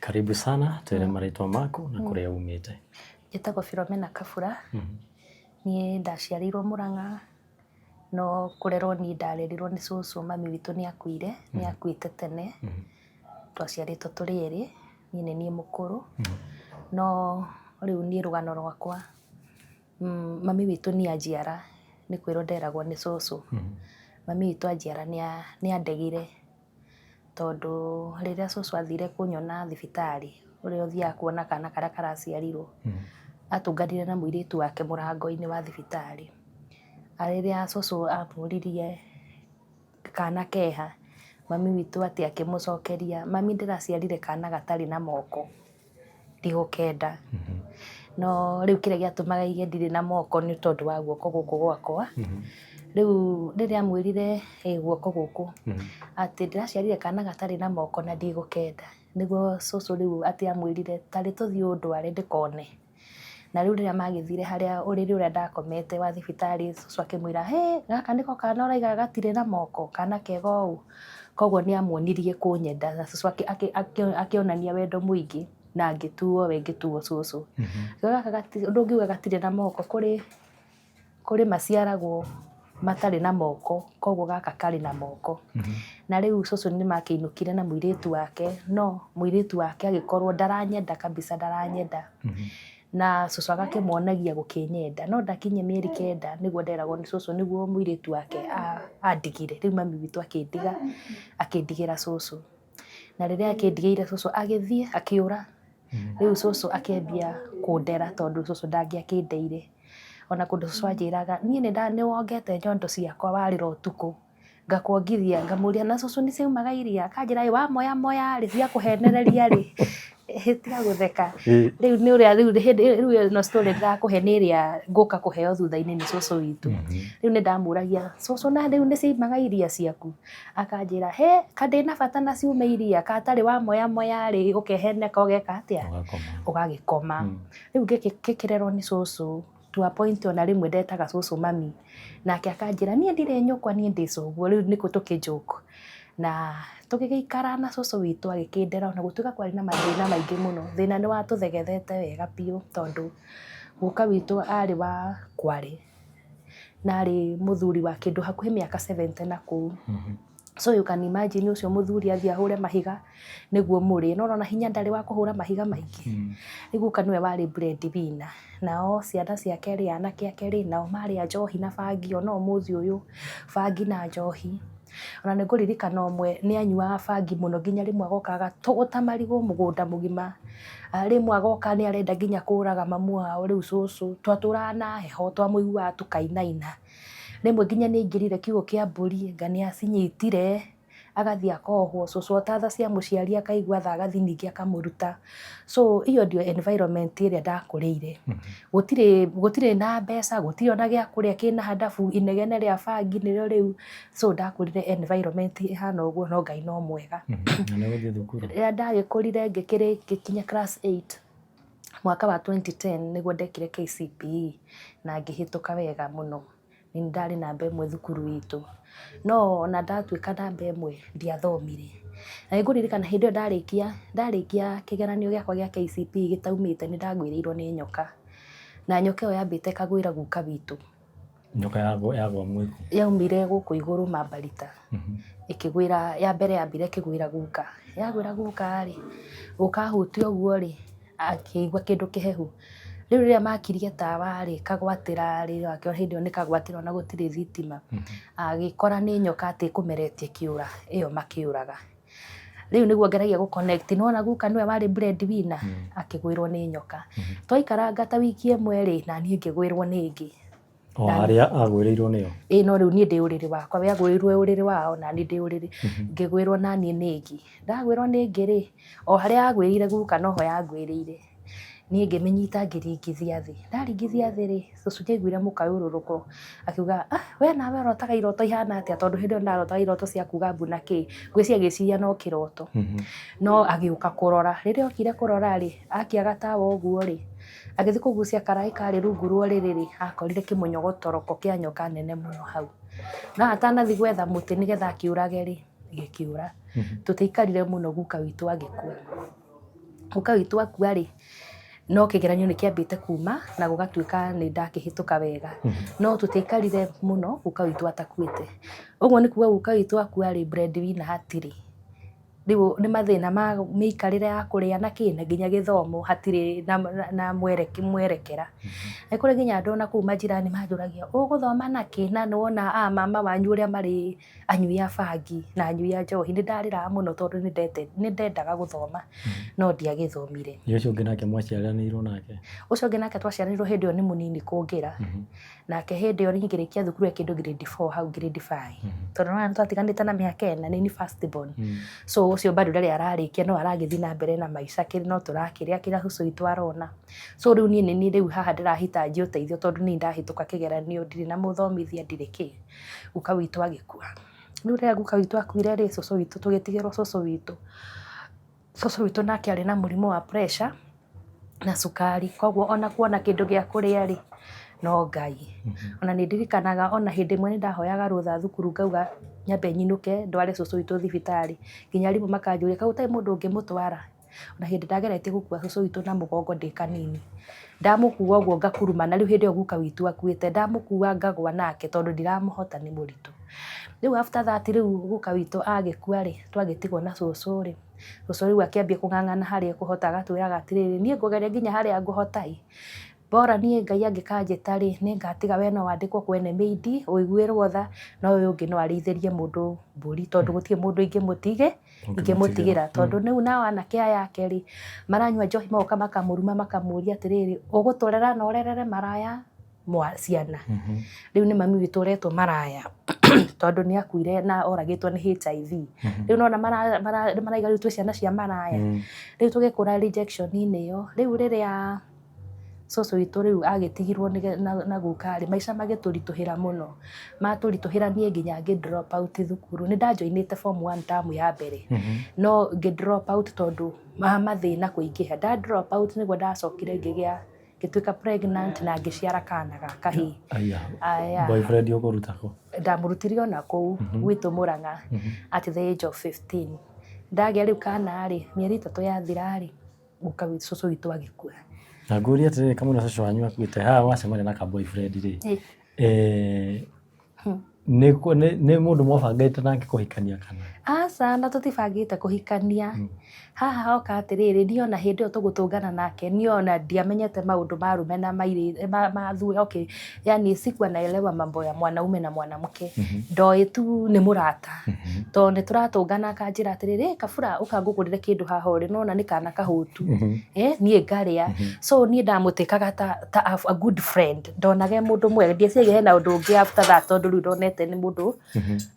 Karibu sana, twĩre marĩtwa maku na kũrĩa umĩte. Njĩtagwo Philomena Kabura. Niĩ ndaciarĩirwo Mũrang'a, no kũrerwo niĩ ndarerirwo nĩ cũcũ, mami witũ nĩ akuire, nĩ akuĩte tene. Twaciarĩtwo tũrĩ erĩ, niĩ nĩ niĩ mũkũrũ. No rĩu niĩ rũgano rwakwa, mami witũ niĩ anjiara nĩ kwĩrwo nderagwo nĩ cũcũ. Mami witũ anjiara nĩ andegire tondũ rĩrĩa cũcũ athire kũnyona thibitarĩ, ũrĩa ũthiaga kuona kana karĩa karaciarirwo, atũnganire na mũirĩtu wake mũrango-inĩ wa thibitarĩ. Rĩrĩa cũcũ amũririe kana keha, mami witũ atĩ akĩmũcokeria, "Mami, ndĩraciarire kana gatarĩ na moko, ndigũkenda." No rĩu kĩrĩa gĩatũmaga aige ndirĩ na moko nĩ tondũ wa guoko gũkũ gwakwa. Rĩu rĩrĩa amwĩrire ĩ guoko gũkũ, atĩ ndĩraciarire kana gatarĩ na moko na ndigũkenda, nĩguo cũcũ rĩu atĩ amwĩrire, "Tarĩ tũthiĩ ũndware ndĩkone." Na rĩu rĩrĩa magĩthire harĩa ũrĩrĩ ũrĩa ndakomete wa thibitarĩ, cũcũ akĩmwĩra, "Hĩ, gaka nĩko kana ũraiga gatirĩ na moko, kana kega ũũ?" Koguo nĩ amuonirie kũnyenda na cũcũ akĩonania wendo mũingĩ na ngĩtuo we, ngĩtuo cũcũ. Gaka ndũngiuga gatirĩ na moko, kũrĩ maciaragwo matarĩ na moko, koguo gaka karĩ na moko. Na rĩu cũcũ nĩ makĩinũkire na mũirĩtu wake, no mũirĩtu wake agĩkorwo ndaranyenda kabisa, ndaranyenda. Na cũcũ agakĩmuonagia gũkĩnyenda, no ndakinyia mĩeri 9 nĩguo nderagwo nĩ cũcũ nĩguo mũirĩtu wake andigire. Rĩu mami witũ akĩndiga, akĩndigĩra cũcũ. Na rĩrĩa akĩndigĩire cũcũ agĩthiĩ akĩũra. Rĩu cũcũ akĩambia kũndera tondũ cũcũ ndangĩakĩndeire. Ona kũndũ cũcũ anjĩraga, "Niĩ nĩ wongete nyondo ciakwa warĩra ũtukũ, ngakuongithia." Ngamũria, "Na cũcũ nĩ ciaumaga iria?" Akanjĩra, "Ĩ wamoya moya rĩ, ciakũhenereria rĩ." Tiga gũtheka. Rĩu nĩ ũrĩa rĩu hĩndĩ rĩu ĩno story ndĩrakũhe nĩ ĩrĩa ngũka kũheo thutha-inĩ nĩ cũcũ witũ. Rĩu nĩ ndamũragia, "Cũcũ na rĩu nĩ ciaumaga iria ciaku?" Akanjĩra, "Hĩ, ka ndĩna bata na ciume iria, ka atarĩ wamoya moya rĩ, ũkeheneka ũgeka atĩa? Ũgagĩkoma." Rĩu ngĩkĩrerwo nĩ cũcũ to a point ona rĩmwe ndetaga cũcũ mami, nake akanjĩra, "Niĩ ndirĩ nyũkwa, niĩ ndĩ cũguo." Rĩu nĩkuo tũkĩ joke. Na tũgĩgĩikara na cũcũ witũ agĩkĩndera ona gũtuĩka kwarĩ na mathĩna maingĩ mũno. Thĩna nĩ watũthegethete wega biũ tondũ guka witũ arĩ wa Kware na arĩ mũthuri wa kĩndũ hakuhĩ mĩaka 70 na kũu. So you can imagine ũcio mũthuri athiĩ ahũre mahiga nĩguo mũrĩe. No ũrona hinya ndarĩ wa kũhũra mahiga maingĩ. Rĩu guka nĩwe warĩ bread winner. Nao ciana ciake rĩ, anake ake rĩ, nao marĩ a njohi na bangi ona ũmũthĩ ũyũ, bangi na njohi. Ona nĩ ngũririkana ũmwe nĩ anyuaga bangi mũno nginya rĩmwe agoka agatũgũta marigũ mũgũnda mũgima. Rĩmwe agoka nĩ arenda nginya kũraga mamu wao rĩu cũcũ. Twatũraga na heho twamũiguaga tũkainaina. Rĩmwe nginya nĩ aingĩrire kiugũ kĩa mbũri, anga nĩ acinyitire, agathiĩ akohwo. Cũcũ o ta tha cia mũciari akaigua tha agathiĩ ningĩ akamũruta. So iyo ndio environment ĩrĩa ndakũrĩire. Gũtirĩ na mbeca, gũtirĩ ona gĩa kũrĩa kĩna handabu, inegene rĩa bangi nĩrĩo rĩu. So ndakũrire environment ĩhana ũguo no Ngai no mwega. Na nĩ ũgũthiĩ thukuru? Rĩrĩa ndagĩkũrire ngĩkinya class 8 mwaka wa 2010 nĩguo ndekire KCPE na ngĩhĩtũka wega mũno. Nĩ ndarĩ namba 1 thukuru itũ. No ona ndatuĩka namba 1 ndiathomire. Na nĩ ngũririkana hĩndĩ ĩyo ndarĩkia kĩgeranio gĩakwa gĩa KCPE gĩtaumĩte nĩ ndagwĩrĩirwo nĩ nyoka. Na nyoka ĩyo yambĩte ĩkagwĩra guka witũ. Nyoka yagwa mwĩkũ? Yaumire gũkũ igũrũ Mambarita. Ĩkĩgwĩra, ya mbere yambire ĩkĩgwĩra guka. Yagwĩra guka rĩ, guka ahutia ũguo rĩ, akĩigua kĩndũ kĩhehu. Rĩu rĩrĩa makirie tawa rĩ, kagwatĩra rĩ, hĩndĩ ĩyo nĩ kagwatĩra ona gũtirĩ thitima. Agĩkora nĩ nyoka atĩ ĩkũmeretie ĩkĩũra, ĩyo makĩũraga. Rĩu nĩguo ngeragia gũ connect, nĩ wona guka nĩwe warĩ bread winner, akĩgwĩrwo nĩ nyoka. Twaikaranga ta wiki 1 rĩ, naniĩ ngĩgwĩrwo nĩ ĩngĩ. O harĩa agwĩrĩirwo nĩyo? Ĩĩ no rĩu niĩ ndĩ ũrĩrĩ wakwa, we agwĩrĩirwo e ũrĩrĩ wao, naniĩ ndĩ ũrĩrĩ. Ngĩgwĩrwo naniĩ nĩ ĩngĩ. Ndagwĩrwo nĩ ĩngĩ rĩ, o harĩa agwĩrĩire guka noho yangwĩrĩire. Niĩ ngĩmĩnyita ngĩringithia thĩ. Ndaringithia thĩ rĩ, cũcũ nĩ aiguire mũkayũrũrũko, akiuga, "Ah, we nawe ũrotaga iroto ihana atĩa?" Tondũ hĩndĩ ĩyo nĩndarotaga iroto cia kuga mbu na kĩ. Ngwĩciria agĩciria no kĩroto. No agĩũka kũrora. Rĩrĩa okire kũrora rĩ, akia gatawa ũguo rĩ, agĩthiĩ kũgucia karaĩ karĩ rungu rwa ũrĩrĩ rĩ, akorire kĩmũnyogotoroko kĩa nyoka nene mũno hau. No atanathiĩ gwetha mũtĩ nĩgetha akĩũrage rĩ, gĩkĩũra. Tũtiaikarire mũno guka witũ agĩkua. Guka witũ akua rĩ, no kĩgeranio nĩ kĩambĩte kuma na gũgatuĩka nĩ ndakĩhĩtũka wega. No tũtiaikarire mũno guka witũ atakuĩte. Ũguo nĩ kuga guka witũ akua rĩ, bread winner hatirĩ. Rĩu nĩ mathĩna ma mĩikarĩre ya kũrĩa na kĩ, na nginya gĩthomo hatirĩ na mwerekera. Nĩ kũrĩ nginya andũ ona kũu manjirani manjũragia, ũgũthoma nakĩ na nĩ wona aa mama wanyu ũrĩa marĩ anyui a bangi na anyui a njohi. Nĩ ndarĩraga mũno tondũ nĩ ndendaga gũthoma no ndiagĩthomire. Nĩ ũcio ũngĩ nake mwaciaranĩirwo nake? Ũcio ũngĩ nake twaciaranĩirwo hĩndĩ ĩyo nĩ mũnini kũngĩra. Nake hĩndĩ ĩyo niĩ ngĩrĩkia thukuru e kĩndũ grade 4 hau grade 5. Tondũ nĩwona nĩtwatiganĩte na mĩaka ĩna, nĩ niĩ first born. So ũcio bado ndarĩ ararĩkia no aragĩthiĩ na mbere na maica no tũrakĩrĩa kĩrĩa cũcũ witũ arona. So rĩu niĩ nĩniĩ rĩu haha ndĩrahitaji ũteithio tondũ niĩ ndahĩtũka kĩgeranio ndirĩ na mũthomithia ndirĩ kĩ. Guka witũ agĩkua. Rĩu rĩrĩa guka witũ akuire rĩ, cũcũ witũ tũgĩtigĩrwo cũcũ witũ. Cũcũ witũ nake arĩ na mũrimũ wa pressure na cukari, koguo ona kuona kĩndũ gĩa kũrĩa rĩ, no Ngai. Ona nĩ ndirikanaga ona hĩndĩ ĩmwe nĩ ndahoyaga rũtha thukuru ngauga nyambe nyinũke ndware cũcũ witũ thibitarĩ, nginya arimũ makanjũria kaĩ gũtarĩ mũndũ ũngĩmũtwara? Ona hĩndĩ ndageretie gũkua cũcũ witũ na mũgongo ndĩ kanini, ndamũkua ũguo ngakurumana, rĩu hĩndĩ ĩyo guka witũ akuĩte, ndamũkua ngagwa nake tondũ ndiramũhota nĩ mũritũ. Rĩu after that rĩu guka witũ agĩkua rĩ, twagĩtigwo na cũcũ rĩ, cũcũ rĩu akĩambia kũng'ang'ana harĩa ekũhota agatwĩraga atĩrĩrĩ, niĩ ngũgeria nginya harĩa ngũhota ĩ, bora niĩ Ngai angĩkanjĩta rĩ, nĩngatiga we no wandĩkwo kwene maid ũiguĩrwo tha, no ũyũ ũngĩ no arĩithĩrie mũndũ mbũri tondũ gũtirĩ mũndũ ingĩmũtige ingĩmũtigĩra tondũ rĩu nao anake aya ake rĩ, maranyua njohi magoka makamũruma makamũria atĩrĩrĩ, ũgũtũrera na ũrerere maraya ciana. Rĩu nĩ mami witũ ũretwo maraya tondũ nĩ akuire na oragĩtwo nĩ HIV. Rĩu nĩwona maraiga rĩu twĩ ciana cia maraya. Rĩu tũgĩkũra rejection-inĩ ĩyo, rĩu rĩrĩa cũcũ witũ rĩu agĩtigirwo na guka rĩ, maica magĩtũritũhĩra mũno. Matũritũhĩra niĩ nginya ngĩ drop out thukuru. Nĩ ndanjoinĩte form one term ya mbere, no ngĩ drop out tondũ wa mathĩna kũingĩha. Nda drop out nĩguo ndacokire ngĩgĩa ngĩtuĩka pregnant na ngĩciara kana ga kahĩĩ. Aya. Aya. Boyfriend ũkũruta kũ? Ndamũrutire ona kũu gwitũ Mũrang'a at the age of 15. Ndagĩa rĩu kana rĩ, mĩeri 3 yathira rĩ, guka witũ cũcũ witũ agĩkua. Na ngũrie atĩrĩrĩ, kamũira cũcũ wanyu akuĩte, haha wacemania na ka boyfriend rĩ, nĩ mũndũ mwabangĩte nake kũhikania kana? Aca na tũtibangĩte kũhikania. Haha hoka atĩrĩrĩ, niĩ ona hĩndĩ ĩyo tũgũtũngana nake, niĩ ona ndiamenyete maũndũ ma arũme na mairĩtu, ma athuri, okay, yani sikuwa naelewa mambo ya mwanaume na mwanamke. Ndoĩ tu nĩ mũrata. Tondũ nĩ tũratũngana akanjĩra atĩrĩrĩ, Kabura ũka ngũgũrĩre kĩndũ haha ũrĩ, nĩwona nĩ kana kahũtu. Niĩ ngarĩa. So niĩ ndamũtĩkaga ta a good friend. Ndonaga e mũndũ mwega. Ndieciragia hena ũndũ ũngĩ after that tondũ rĩu ndonete nĩ mũndũ,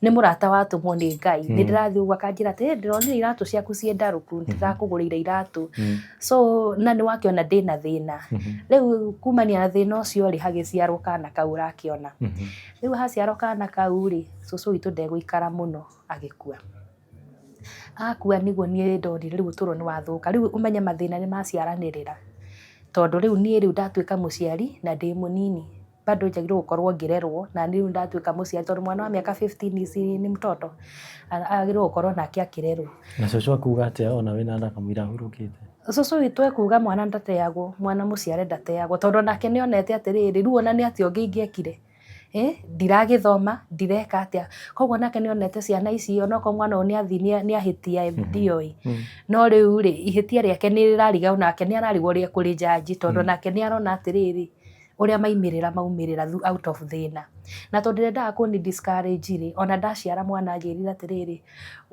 nĩ mũrata watũmwo nĩ Ngai. Nĩ ndĩrathiĩ ũguo akanjĩra atĩrĩ, ndĩronire iratũ ciaku ciĩ ndarũku, ndĩrakũgũrĩire iratũ. So na nĩ wakĩona ndĩna thĩna. Rĩu kumania na thĩna ũcio rĩ, hagĩciarwo kana kau ũrakĩona. Rĩu haciarwo kana kau rĩ, cũcũ witũ ndegũikara mũno agĩkua. Akua nĩguo niĩ ndonire rĩu ũtũro nĩ wathũka. Rĩu ũmenye mathĩna nĩ maciaranĩrĩra. Tondũ rĩu niĩ rĩu ndatuĩka mũciari na ndĩ mũnini. Bado njagĩrĩirwo gũkorwo ngĩrerwo na niĩ rĩu ndatuĩka mũciari tondũ mwana wa mĩaka 15 ici nĩ mtoto, agĩrĩirwo gũkorwo nake akĩrerwo. Na cũcũ akuga atĩa ona wĩna nda kamũira ahurũkĩte? Cũcũ witũ ekuga mwana ndateagwo, mwana mũciare ndateagwo tondũ onake nĩ onete atĩrĩrĩ, rĩu ona nĩ atĩa ũngĩ ingĩekire? Ndiragĩthoma, ndireka atĩa. Koguo nake nĩ onete ciana ici onokorwo mwana ũyũ nĩ athiĩ nĩ ahĩtia ndioĩ, no rĩu rĩ, ihĩtia rĩake nĩ rĩrariga onake nĩ ararigwo ũrĩa ekũrĩ judge tondũ onake nĩ arona atĩrĩrĩ, ũrĩa maumĩrĩra maumĩrĩra out of thĩna. Na tondũ ndendaga kũni discourage rĩ, ona ndaciara mwana anjĩrire atĩrĩrĩ,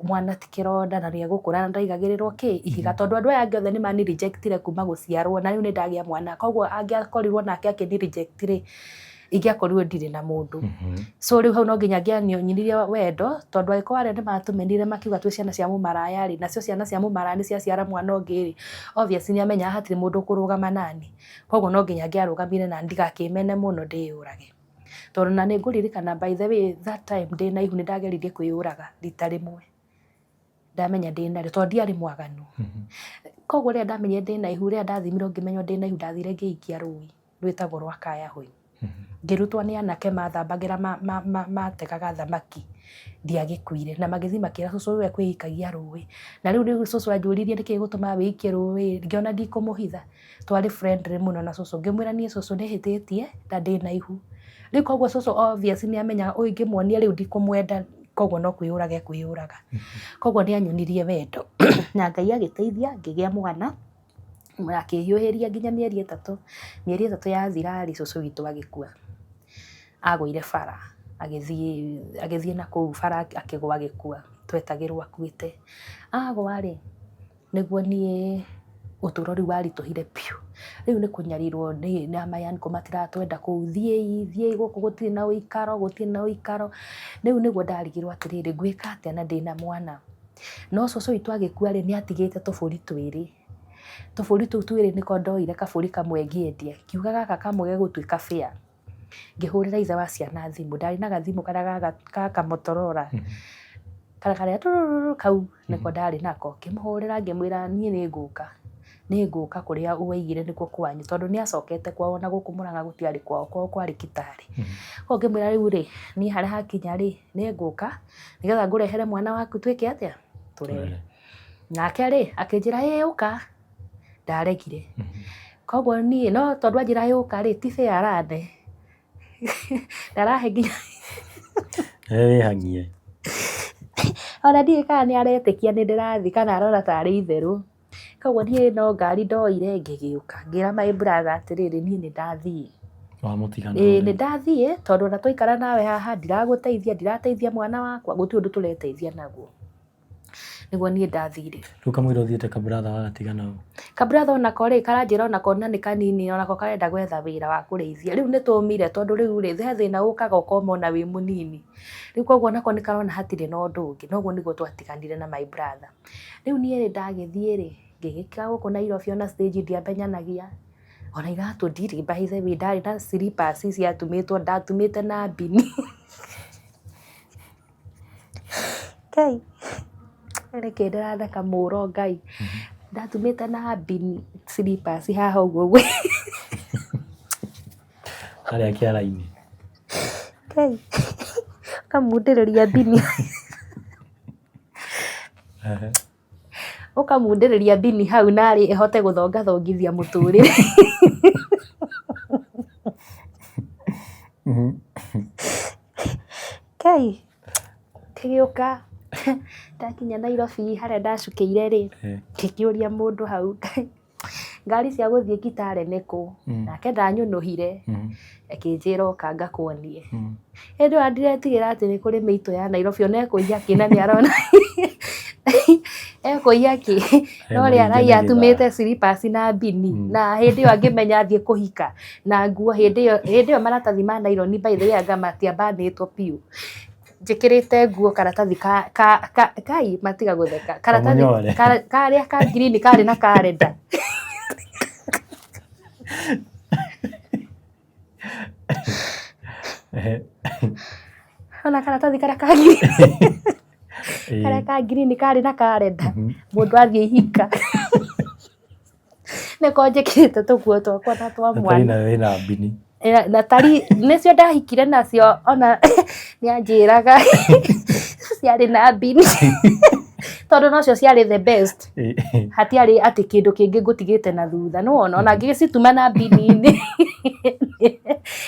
mwana ti kĩronda na nĩ egũkũra na ndaigagĩrĩrwo kĩ, ihiga. Tondũ andũ aya angĩ othe nĩ mani reject ire kuma gũciarwo na rĩu nĩ ndagĩa mwana. Koguo angĩakorirwo nake akĩni reject rĩ, ingĩakorirwo ndirĩ na mũndũ. So rĩu hau no nginya angĩanyonirie wendo tondũ angĩkorwo arĩa nĩ matũmenire makiuga twĩ ciana cia mũmaraya rĩ, nacio ciana cia mũmaraya nĩ ciaciara mwana ũngĩ rĩ, obviously nĩ amenyaga hatirĩ mũndũ ũkũrũgama nani. Koguo no nginya angĩarũgamire nani ndigakĩmene mũno ndĩyũrage. Tondũ ona nĩ ngũririkana by the way that time ndĩna ihu nĩ ndageririe kwĩyũraga rita rĩmwe. Ndamenya ndĩnarĩo tondũ ndiarĩ mwaganu. Koguo rĩrĩa ndamenyire ndĩna ihu, rĩrĩa ndathimirwo ngĩmenywo ndĩna ihu ndathire ngĩikia rũĩ rwĩtagwo rwa Kayahũi. Ngĩrutwo nĩ anake mathambagĩra mategaga thamaki ndiagĩkuire na magĩthiĩ makĩra cũcũ we kwĩikagia rũĩ. Na rĩu rĩu cũcũ anjũririe nĩkĩ gĩgũtũmaga wĩikie rũĩ, ngĩona ndikũmũhitha. Twarĩ friendly mũno na cũcũ, ngĩmwĩra niĩ cũcũ nĩ hĩtĩtie na ndĩna ihu. Rĩu koguo cũcũ obvious nĩ amenyaga ũyũ ingĩmuonia rĩu ndikũmwenda koguo no kwĩyũraga ekwĩyũraga. Koguo nĩ anyonirie wendo na Ngai agĩteithia ngĩgĩa mwana akĩhiũhĩria nginya mĩeri 3. Mĩeri 3 yathira rĩ, cũcũ witũ agĩkua. Agũire bara agĩthiĩ agĩthiĩ nakũu bara akĩgũa agĩkua, twetagĩrwo akuĩte. Agũa rĩ, nĩguo niĩ ũtũro rĩu waritũhire biũ. Rĩu nĩ kũnyarirwo nĩ my uncle matiratwenda kũu, thiĩi thiĩi gũkũ gũtirĩ na ũikaro gũtirĩ na ũikaro. Rĩu nĩguo ndarigirwo atĩrĩrĩ, ngwĩka atĩa na ndĩna mwana. No cũcũ witũ agĩkua rĩ, nĩ atigĩte tũbũri twĩrĩ. Tũbũri tũu twĩrĩ nĩko ndoire kabũri kamwe ngĩendia, ngiuga gaka kamwe gegũtuĩka fair. Ngĩhũrĩra ithe wa ciana thimũ, ndarĩ na gathimũ karĩa ga ka Motorola, karĩa karĩa turururu kau nĩko ndarĩ nako. Ngĩmũhũrĩra ngĩmwĩra niĩ nĩ ngũka, nĩ ngũka kũrĩa waigire nĩkuo kwanyu, tondũ nĩ acokete kwao na gũkũ Mũrang'a gũtiarĩ kwao, kwao kwarĩ Kitale. Koguo ngĩmwĩra rĩu rĩ, niĩ harĩa hakinya rĩ, nĩ ngũka nĩgetha ngũrehere mwana waku twĩke atĩa, tũrere. Nake rĩ, akĩnjĩra ĩĩ ũka, ndaregire. Koguo niĩ no tondũ anjĩra ĩĩ ũka rĩ, ti fair arane, ndarahe nginya Wĩhang'ie. Ona ndiũĩ kana nĩ aretĩkia nĩ ndĩrathiĩ kana arona tarĩ itherũ. Koguo niĩ no ngari ndoire ngĩgĩũka, ngĩra my brother atĩrĩrĩ, niĩ nĩ ndathiĩ. Wamũtiga Ĩĩ nĩ ndathiĩ tondũ ona twaikara nawe haha ndiragũteithia, ndirateithia mwana wakwa, gũtirĩ ũndũ tũreteithia naguo. Nĩguo niĩ ndathire. Rĩu kamũira ũthiĩte kaburatha wagatiga nao? Kaburatha onako rĩ, karanjĩra onako na nĩ kanini onako karenda gwetha wĩra wa kũrĩithia. Rĩu nĩ tũmire tondũ rĩu rĩ, he thĩna ũkaga ũkoma ona wĩ mũnini. Rĩu koguo onako nĩ karona hatirĩ na ũndũ ũngĩ. Noguo nĩguo twatiganire na my brother. Rĩu niĩ rĩ, ndagĩthiĩ rĩ, ngĩgĩka gũkũ Nairobi ona stage ndiamenyanagia, ona iratũ ndirĩ by the way, ndarĩ na slippers ciatumĩtwo, ndatumĩte na mbini. Ngai, nĩkĩ ndĩratheka mũro Ngai, ndatumĩte na mbini slippers haha ũguo. Harĩa kĩara-inĩ. Ngai, ũkamundĩrĩria mbini. Ũkamundĩrĩria mbini hau narĩ ĩhote gũthongathongithia mũtũrĩre. Ngai, ngĩgĩũka ndakinya Nairobi harĩa ndacukĩire rĩ, ngĩkĩũria mũndũ hau ngari cia gũthiĩ Kitale nĩ kũ? Nake ndanyũnũhire, akĩnjĩra ũka ngakuonie. Hĩndĩ ĩyo ndiretigĩra atĩ nĩ kũrĩ mĩitũ ya Nairobi ona ekũiya kĩ na nĩ arona ekũiya kĩ, no ũrĩa araiya atumĩte slippers na mbini, na hĩndĩ ĩyo angĩmenya athiĩ kũhika na nguo hĩndĩ ĩyo maratathi ma naironi by the way anga matiambanĩtwo biũ. Njĩkĩrĩte nguo karatathi ka Ngai matiga gũtheka, karatathi karĩa ka ngirini karĩ na karenda. Ona karatathi karĩa ka ngirini karĩa ka ngirini karĩ na karenda, mũndũ athiĩ ihika nĩko njĩkĩrĩte tũkuo twakwa na twa mwana. Nayo ĩna mbini. Na tari nĩcio ndahikire nacio ona nĩ anjĩraga ciarĩ na mbini tondũ nocio ciarĩ the best. Hatiarĩ atĩ kĩndũ kĩngĩ ngũtigĩte na thutha nĩwona ona ngĩgĩcituma na mbini-inĩ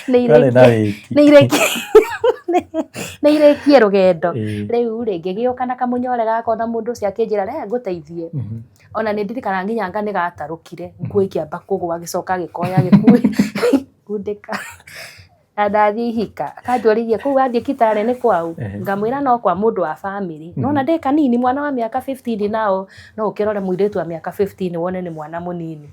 nĩ irĩkie rũgendo. Rĩu rĩ ngĩgĩũka na kamũnyore gakwa na mũndũ ũcio akĩnjĩra rehe ngũteithie. Ona nĩ ndirikanaga nginya anga nĩ gatarũkire nguo ikĩamba kũgũa agĩcoka agĩkoya agĩkundĩka. Na ndathiĩ ihika akanjũririe kũu wathiĩ Kitale nĩ kwaũ? Ngamwĩra no kwa mũndũ wa bamĩrĩ. Nĩwona ndĩ kanini mwana wa mĩaka 15 nao no ũkĩrore mũirĩtu wa mĩaka 15 wone nĩ mwana mũnini.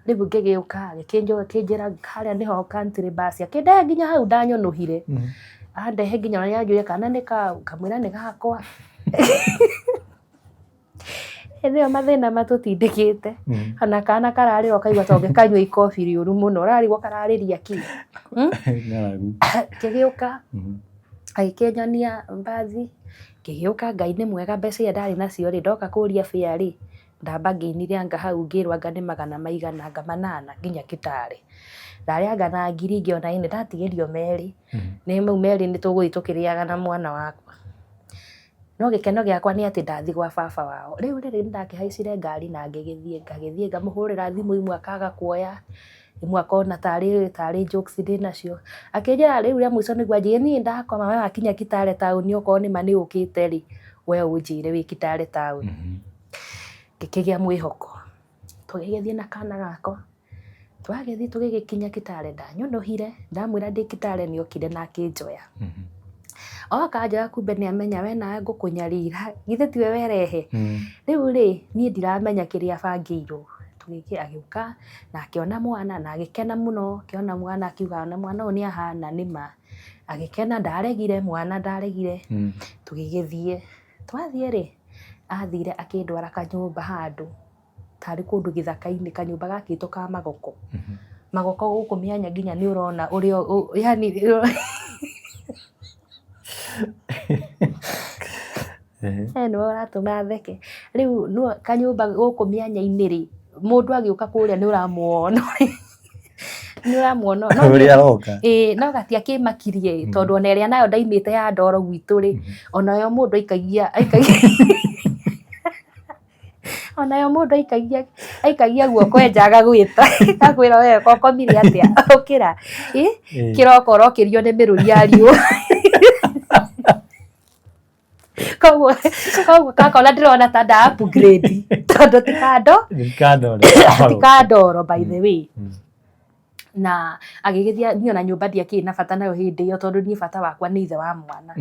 Rĩu ngĩgĩũka akĩnjĩra harĩa nĩho country bus akĩndehe nginya hau ndanyũnũhire. Andehe nginya ona nĩanjũririe kana nĩ kaũ ngamwĩra nĩ gakwa. Hĩndĩ ĩyo mathĩna matũtindĩkĩte ona kana kararĩra ũkaigua ta ũngĩkanyua ikobi rĩũru mũno ũrarigwo kararĩria kĩ. Ngĩgĩũka agĩkĩnyonia mbathi ngĩgĩũka Ngai nĩ mwega mbeca iria ndarĩ nacio rĩ ndoka kũria fare rĩ ndamba ngĩinire anga hau ngĩrwo anga nĩ magana maigana anga manana nginya Kitale. Ndarĩanga na ngiri ngĩona ĩ nĩndatigĩrio merĩ, nĩ mau merĩ nĩtũgũthiĩ tũkĩrĩaga na mwana wakwa. No gĩkeno gĩakwa nĩ atĩ ndathiĩ gwa baba wao. Rĩu rĩrĩ nĩndakĩhaicire ngari na ngĩgĩthiĩ, ngagĩthiĩ ngamũhũrĩra thimũ imwe akaga kuoya, imwe akona tarĩ jokes ndĩnacio. Akĩnjĩra rĩu rĩa mũico nĩguo anjĩrire niĩ ndakoma we wakinya Kitale taũni okorwo nĩma nĩ ũkĩte rĩ, we ũnjĩre wĩ Kitale taũni. Ngĩkĩgĩa mwĩhoko. Tũgĩgĩthiĩ na kana gakwa, twagĩthiĩ tũgĩgĩkinya Kitale ndanyũnũhire, ndamwĩra ndĩ Kitale nĩ okire na akĩnjoya. Oka anjoya kumbe nĩ amenya we nawe ngũkũnyarira, githĩ tiwe werehe? Rĩu rĩ, niĩ ndiramenya kĩrĩa bangĩirwo. Tũgĩkĩ agĩũka na akĩona mwana na agĩkena mũno, akĩona mwana akiuga ona mwana ũyũ nĩ ahana nĩma. Agĩkena ndaregire, mwana ndaregire, tũgĩgĩthiĩ. Twathiĩ rĩ, athire akĩndwara kanyũmba handũ tarĩ kũndũ gĩthaka-inĩ, kanyũmba gakĩtwo ka magoko. Magoko gũkũ mĩanya nginya nĩ ũrona ũrĩa yani nĩwe ũratũma theke. Rĩu kanyũmba gũkũ mĩanya-inĩ rĩ, mũndũ agĩũka kũrĩa nĩ ũramuona nĩ ũramuona. Ũrĩa aroka. Ĩĩ no gatiakĩmakirie tondũ ona ĩrĩa nayo ndaimĩte ya ndoro gwitũ rĩ, onayo mũndũ aikagia aikagia onayo mũndũ aikagia aikagia guoko enja agagwĩta agakwĩra we kokomire atĩa ũkĩra ĩ kĩroko ũrokĩrio nĩ mĩrũri ya riũa. Koguo kakona ndĩrona ta nda upgrade tondũ ti kando ti kandoro by the way. Na agĩgĩthiĩ niĩ ona nyũmba ndiakĩrĩ na bata nayo hĩndĩ ĩyo tondũ niĩ bata wakwa nĩ ithe wa mwana.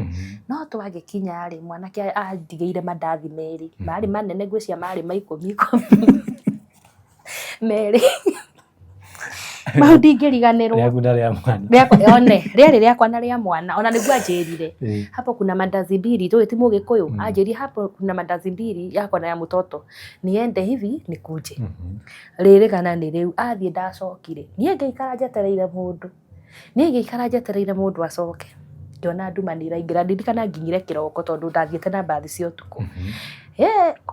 No twagĩkinya rĩ, mwanake andigĩire mandathi merĩ, marĩ manene ngwĩciria marĩ ma ikũmi ikũmi merĩ. Mau ndingĩriganĩrwo. Rĩaku na rĩa mwana. Rĩakwa one, rĩarĩ rĩakwa na rĩa mwana, ona nĩguo anjĩrire. Hapo kuna mandazi mbili, tũĩ ti mũgĩkũyũ, anjĩrire hapo kuna mandazi mbili yako na ya mtoto. Niende hivi nikuje. Rĩrĩ kana nĩ rĩu, athiĩ ndacokire. Niĩ ngĩikara njetereire mũndũ. Niĩ ngĩikara njetereire mũndũ acoke. Ngĩona nduma nĩ ĩraingĩra, ndirikana nginyire kĩroko tondũ ndathiĩte na mbathi cia ũtukũ.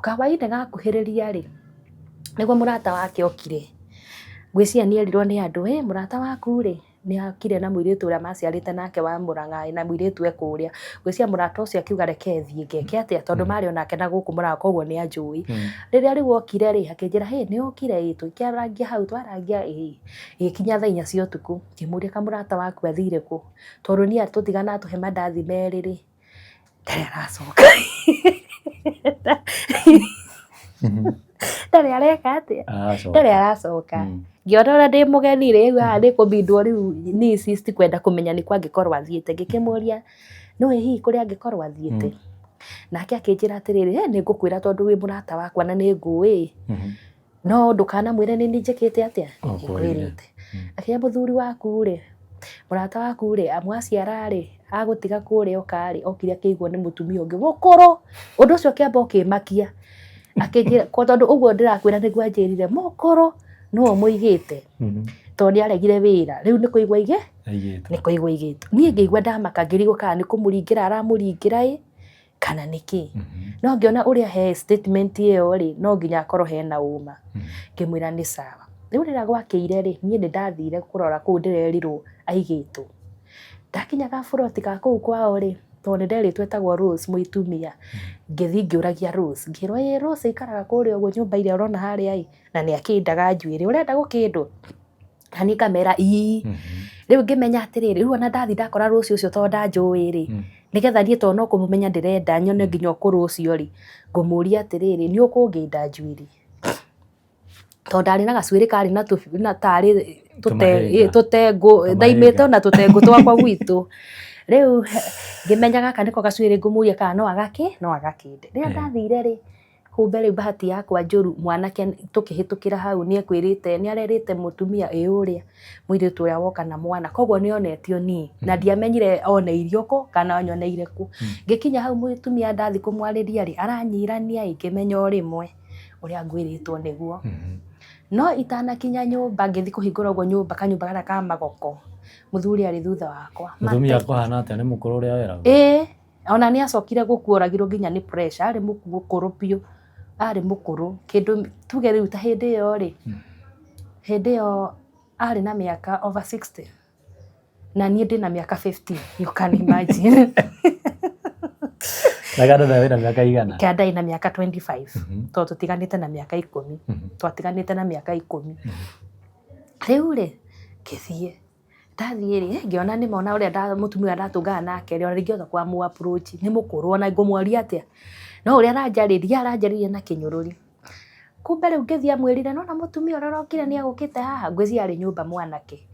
Kahwainĩ gakuhĩrĩria rĩ, nĩguo mũrata wake okire. Ngwĩciria nĩ erirwo nĩ andũ, ĩ mũrata waku rĩ, nĩ okire na mũirĩtu ũrĩa maciarĩte nake wa Mũrang'a na mũirĩtu e kũrĩa. Ngwĩciria mũrata ũcio akiuga reke thiĩ ngeke atĩa, tondũ marĩ onake na gũkũ Mũrang'a koguo nĩ anjũĩ. Rĩrĩa rĩu okire rĩ, akĩnjĩra hĩ nĩ ũkire ĩ, tũkĩarangia hau twarangia ĩ, ĩgĩkinya thaa inya cia ũtukũ, ngĩmũria kamũrata waku athire kũ, tondũ niĩ tũtigana atũhe mandathi merĩ rĩ, ndarĩ aracoka. Ndarĩ areka atĩa? Ndarĩ aracoka. Ngĩona ũrĩa ndĩ mũgeni rĩ, rĩu haha nĩ kũbindwo rĩu nĩ insist kwenda kũmenya nĩkũ angĩkorwo athiĩte. Ngĩkĩmũria nĩũĩ hihi kũrĩa angĩkorwo athiĩte? Nake akĩnjĩra atĩrĩrĩ, he nĩ ngũkwĩra tondũ wĩ mũrata wakwa na nĩ ngũĩ, no ndũkanamwĩre nĩ niĩ njĩkĩte atĩa? Ngwĩrĩte. Akĩra mũthuri waku rĩ, mũrata waku rĩ, mwaciara rĩ, agũtiga kũrĩa oka rĩ, okire akĩigwo nĩ mũtumia ũngĩ mũkũrũ. Ũndũ ũcio ũkĩamba ũkĩmakia. Akĩnjĩra, tondũ ũguo ndĩrakwĩra nĩguo anjĩrire, mũkũrũ nĩwe ũmũigĩte tondũ nĩ aregire wĩra, rĩu nĩ kũigwo aige nĩ kũigwo aigĩtwo. Niĩ ngĩigua ndamaka ngĩrigwo kana nĩ kũmũringĩra aramũringĩra ĩ, kana nĩkĩ. No ngĩona ũrĩa he statement ĩyo rĩ, no nginya akorwo hena ũma. Ngĩmwĩra nĩ sawa. Rĩu rĩrĩa gwakĩire rĩ, niĩ nĩ ndathire kũrora kũu ndĩrerirwo aigĩtwo. Ndakinya gaburoti ga kũu kwao rĩ, tondũ nĩ nderĩtwo etagwo Rose mũitumia, ngĩthiĩ ngĩũragia Rose, ngĩrwo ĩĩ Rose aikaraga kũrĩa ũguo nyũmba ĩrĩa ũrona harĩa ĩ, na nĩ akĩndaga njuĩrĩ, ũrenda gũkĩndwo? Na niĩ ngamera ii. Rĩu ngĩmenya atĩrĩrĩ, rĩu ona ndathiĩ ndakora Rose ũcio tondũ ndanjũĩ rĩ, nĩgetha niĩ tondũ no kũmũmenya ndĩrenda nyone nginya ũkũrũ ũcio rĩ, ngũmũria atĩrĩrĩ, nĩ ũkũngĩnda njuĩrĩ? Tondũ ndarĩ na gacuĩrĩ karĩ na tarĩ tũtengũ, ndaimĩte ona tũtengũ twakwa gwitũ. Rĩu ngĩmenya gaka nĩko gacuĩrĩ ngũmũria kana no agakĩ, no agakĩnde. Rĩrĩa ndathire rĩ, kumbe rĩu bahati yakwa njũru mwanake tũkĩhĩtũkĩra hau nĩ ekwĩrĩte, nĩ arerĩte mũtumia ĩ ũrĩa mũirĩtu ũrĩa woka na mwana, koguo nĩ onetio niĩ na ndiamenyire oneirio kũ kana anyoneire kũ. Ngĩkinya hau mũtumia ndathiĩ kũmwarĩria rĩ, aranyirania ĩ, ngĩmenya o rĩmwe ũrĩa ngwĩrĩtwo nĩguo. No itanakinya nyũmba ngĩthiĩ kũhingũra ũguo nyũmba kanyũmba karĩa ka magoko, mũthuri arĩ thutha wakwa. Mũtumia akũhana atĩa nĩ mũkũrũ ũrĩa weragwo? Ĩĩ, ona nĩ acokire gũkua oragirwo nginya nĩ pressure, arĩ mũkũrũ biũ, arĩ mũkũrũ kĩndũ tuge rĩu ta hĩndĩ ĩyo rĩ, hĩndĩ ĩyo Arĩ na mĩaka over 60 na niĩ ndĩ na mĩaka 15, you can imagine. Na kanda wĩna mĩaka igana? Kĩanda ina mĩaka 25, tondũ tũtiganĩte na mĩaka 10. Twatiganĩte na mĩaka 10. Rĩu rĩ, ngĩthiĩ, ndathiĩ rĩ, ngĩona nĩ mona ũrĩa mũtumia ũrĩa ndatũngana nake rĩ, ona ndingĩhota kũmũ approach, nĩ mũkũrũ, ona ngũmworia atĩa? No ũrĩa aranjarĩria na kĩnyũrũri. Kumbe rĩu ngĩthiĩ amwĩrire, nona mũtumia ũrĩa ũrokire nĩ egũkĩte haha, ngwĩciria arĩ nyũmba mwanake.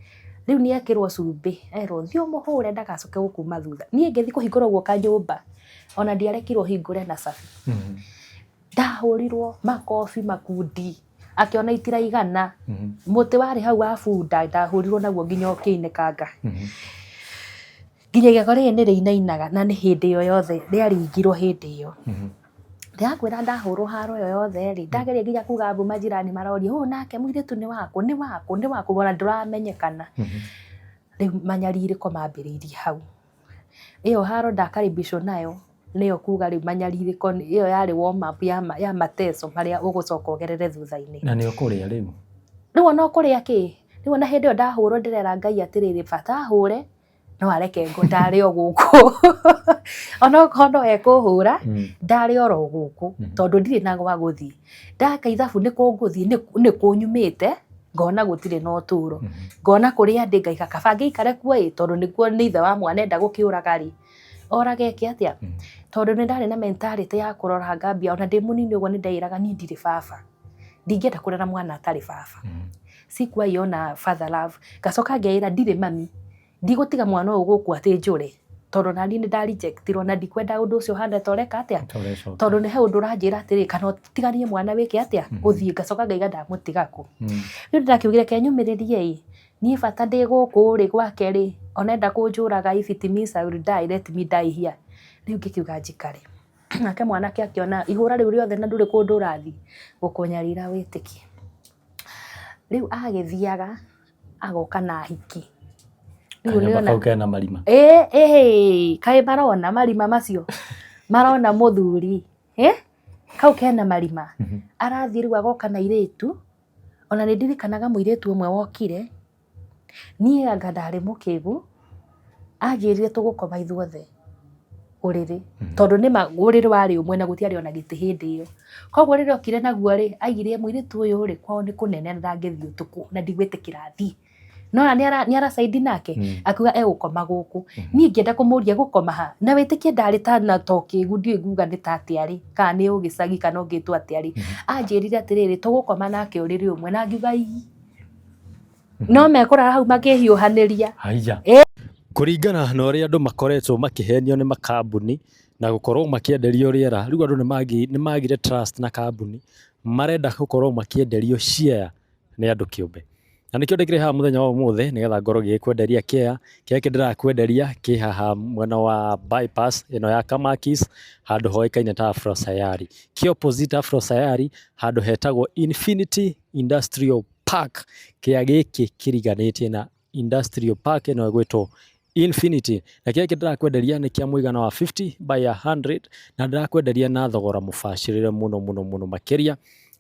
Rĩu nĩ ekĩrwo cumbĩ, erwo thiĩ ũmũhũre ndagacoke gũkuma thutha. Niĩ ngĩthiĩ kũhingũra ũguo kanyũmba, ona ndiarekirwo hingũre na cabi. Ndahũrirwo makobi makundi, akĩona itiraigana. Mũtĩ warĩ hau wa bunda ndahũrirwo naguo nginya ũkĩinĩkanga. Nginya igego rĩrĩ nĩ rĩinainaga, na nĩ hĩndĩ ĩyo yothe rĩaringirwo hĩndĩ ĩyo. Ndĩrakwĩra ndahũrwo haro ĩyo yothe rĩ, ndageria nginya kuga mbu, majirani maroria, ũyũ nake mũirĩtu nĩ wakũ, nĩ wakũ, nĩ wakũ, ona ndũramenyekana. Rĩu manyarirĩko mambĩrĩirie hau. Ĩyo haro ndakaribishwo nayo, nĩyo kuga rĩu manyarirĩko ĩyo yarĩ warm up ya mateso marĩa ũgũcoka ũgerere thutha-inĩ. Na nĩ ũkũrĩa rĩu? Rĩu ona ũkũrĩa kĩ? Rĩu ona hĩndĩ ĩyo ndahũrwo ndĩrera Ngai atĩrĩrĩ, bata hũre no areke ngo ndarĩ o gũkũ. Ona okorwo no ekũhũra, ndarĩ oro gũkũ, tondũ ndirĩ na gwa gũthiĩ. Ndaka ithabu nĩ kũ ngũthiĩ, nĩ kũ nyumĩte, ngona gũtirĩ na ũtũro. Ngona kũrĩa ndĩ ngaiga kaba ngĩikare kuo ĩ, tondũ nĩkuo nĩ ithe wa mwana enda gũkĩũraga rĩ, orage eke atĩa? Tondũ nĩ ndarĩ na mentality ya kũrora ngambia, ona ndĩ mũnini ũguo nĩ ndeĩraga niĩ ndirĩ baba. Ndingĩenda kũrera mwana atarĩ baba. Sikuwahi ona father love. Ngacoka ngeĩra ndirĩ mami. Ndigũtiga mwana ũyũ gũkũ atĩ njũre, tondũ nani nĩ ndarejectirwo na ndikwenda ũndũ ũcio ũhane ta ũreka atĩa, tondũ nĩ he ũndũ ũranjĩra atĩrĩ, kana ũtiganie mwana wĩke atĩa, ũthiĩ. Ngacoka ngaiga ndamũtiga kũ? Rĩu ndĩrakiugire ke nyũmĩrĩrie ĩ, niĩ bata ndĩ gũkũ rĩ gwake rĩ, ona enda kũnjũraga, if it means I will die, let me die here. Rĩu ngĩkiuga njikare nake. Mwanake akĩona ihũra rĩu rĩothe na ndũrĩ kũndũ ũrathiĩ gũkũnyarira, wĩtĩkie. Rĩu agĩthiaga agoka na hiki. Rĩu nĩona kau kena marima. Ĩ ĩ, kaĩ marona marima macio, marona mũthuri ĩ kau kena marima, arathiĩ rĩu agoka na irĩtu. Ona nĩ ndirikanaga mũirĩtu ũmwe wokire, niĩ anga ndarĩ mũkĩgu, anjĩrire tũgũkoma ithuothe ũrĩrĩ, tondũ nĩma ũrĩrĩ warĩ ũmwe na gũtiarĩ ona gĩtĩ hĩndĩ ĩyo. Koguo rĩrĩa okire naguo rĩ, aigire mũirĩtu ũyũ rĩ, kwao nĩ kũnene na ndangĩthiĩ ũtukũ na ndigwĩtĩkĩra athiĩ. Nona nĩ aracaidi nake, akiuga egũkoma gũkũ. Niĩ ngĩenda kũmũria gũkoma ha, na wĩtĩkie ndarĩ ta na to kĩgu, ndiũĩ nguga nĩ ta atĩa rĩ, kana nĩ ũgĩcagi kana ũngĩtwo atĩa rĩ, anjĩrire atĩrĩrĩ, tũgũkoma nake ũrĩrĩ ũmwe, na ngiuga ii, no mekũrara hau makĩhiũhanĩria. Haiya. Kũringana na ũrĩa andũ makoretwo makĩhenio nĩ makambuni na gũkorwo makĩenderio rĩera, rĩu andũ nĩ magire trust na kambuni, marenda gũkorwo makĩenderio share nĩ andũ kĩũmbe. Na nĩkĩo ndĩkĩrĩ haha mũthenya wa ũmũthĩ nĩgetha ngorwo ngĩgĩkwenderia kĩea. Kĩea gĩkĩ ndĩrakwenderia kĩ haha mwena wa bypass ĩno ya Kamakis, handũ hoĩkaine ta Afro Sayari. Kĩ opposite Afro Sayari, handũ hetagwo Infinity Industrial Park. Kĩea gĩkĩ kĩriganĩtie na Industrial Park ĩno ĩgwĩtwo Infinity. Na kĩrĩa ndĩrakwenderia nĩ kĩa mũigana wa 50 by 100, na ndĩrakwenderia na thogora mũbacĩrĩre mũno mũno mũno makĩria,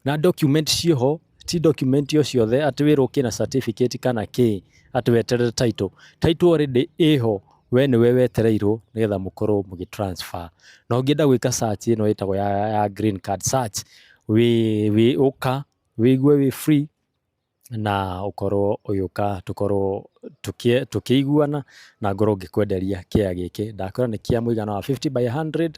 na document ciĩho, ti document o ciothe atĩ wĩrwo kĩna certificate kana kĩ, atĩ weterere title. Title already ĩho, we nĩwe wetereirwo nĩgetha mũkorwo mũgĩ transfer. Na ũngĩenda gwĩka search ĩno ĩtagwo ya green card search, wĩ ũka wĩigue wĩ free na ũkorwo ũgĩũka tũkorwo tũkĩiguana na ngorwo ngĩkwenderia kĩea gĩkĩ. Ndakwĩra nĩ kĩa mũigana wa 50 by 100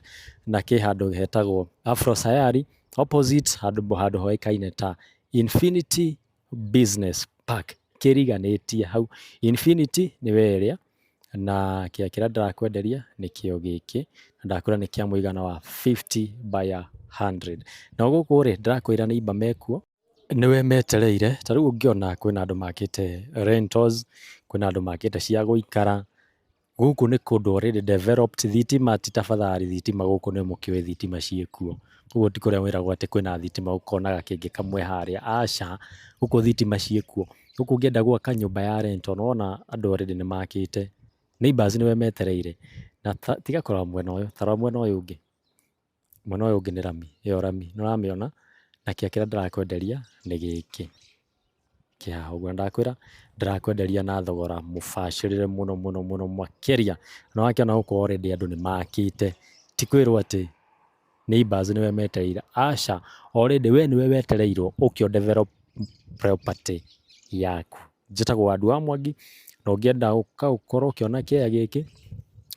na kĩ handũ hetagwo Afro Sayari, opposite handũ hoĩkaine ta Infinity Business Park, kĩriganĩtie hau. Infinity nĩwe ĩrĩa, na kĩea kĩrĩa ndĩrakwenderia nĩkĩo gĩkĩ, na ndakwĩra nĩ kĩa mũigana wa 50 by 100. Na gũkũ rĩ, ndĩrakwĩra neighbour mekuo nĩwe metereire. Ta rĩu ũngĩona kwĩna andũ makĩte rentals, kwĩna andũ makĩte cia gũikara. Gũkũ nĩ kũndũ already developed. Thitima ti tafadhali, thitima gũkũ nĩ mũkĩũĩ thitima ciĩkuo, koguo ti kũrĩa wĩragwo atĩ kwĩna thitima ũkona gakĩngĩ kamwe harĩa, aca, gũkũ thitima ciĩkuo. Gũkũ ũngĩenda gwaka nyũmba ya rental, nĩwona andũ already nĩ makĩte, neighbours nĩwe metereire. Na tiga kũrora mwena ũyũ, ta rora mwena ũyũ ũngĩ, mwena ũyũ ũngĩ nĩ rami, ĩyo rami nĩ ũramĩona? Na kĩrĩa ndĩrakwenderia nĩ gĩkĩ. Kĩ haha ũguo, na ndakwĩra ndĩrakwenderia na thogora mũbacĩrĩre mũno mũno mũno makĩria. Na wakĩona gũkũ already andũ nĩ makĩte, ti kwĩrwo atĩ neighbours nĩwe metereire, aca, already we nĩwe wetereirwo ũke ũ develop property yaku. Njĩtagwo Wandu wa Mwangi, na ũngĩenda gũka ũkorwo ũkĩona kĩea gĩkĩ,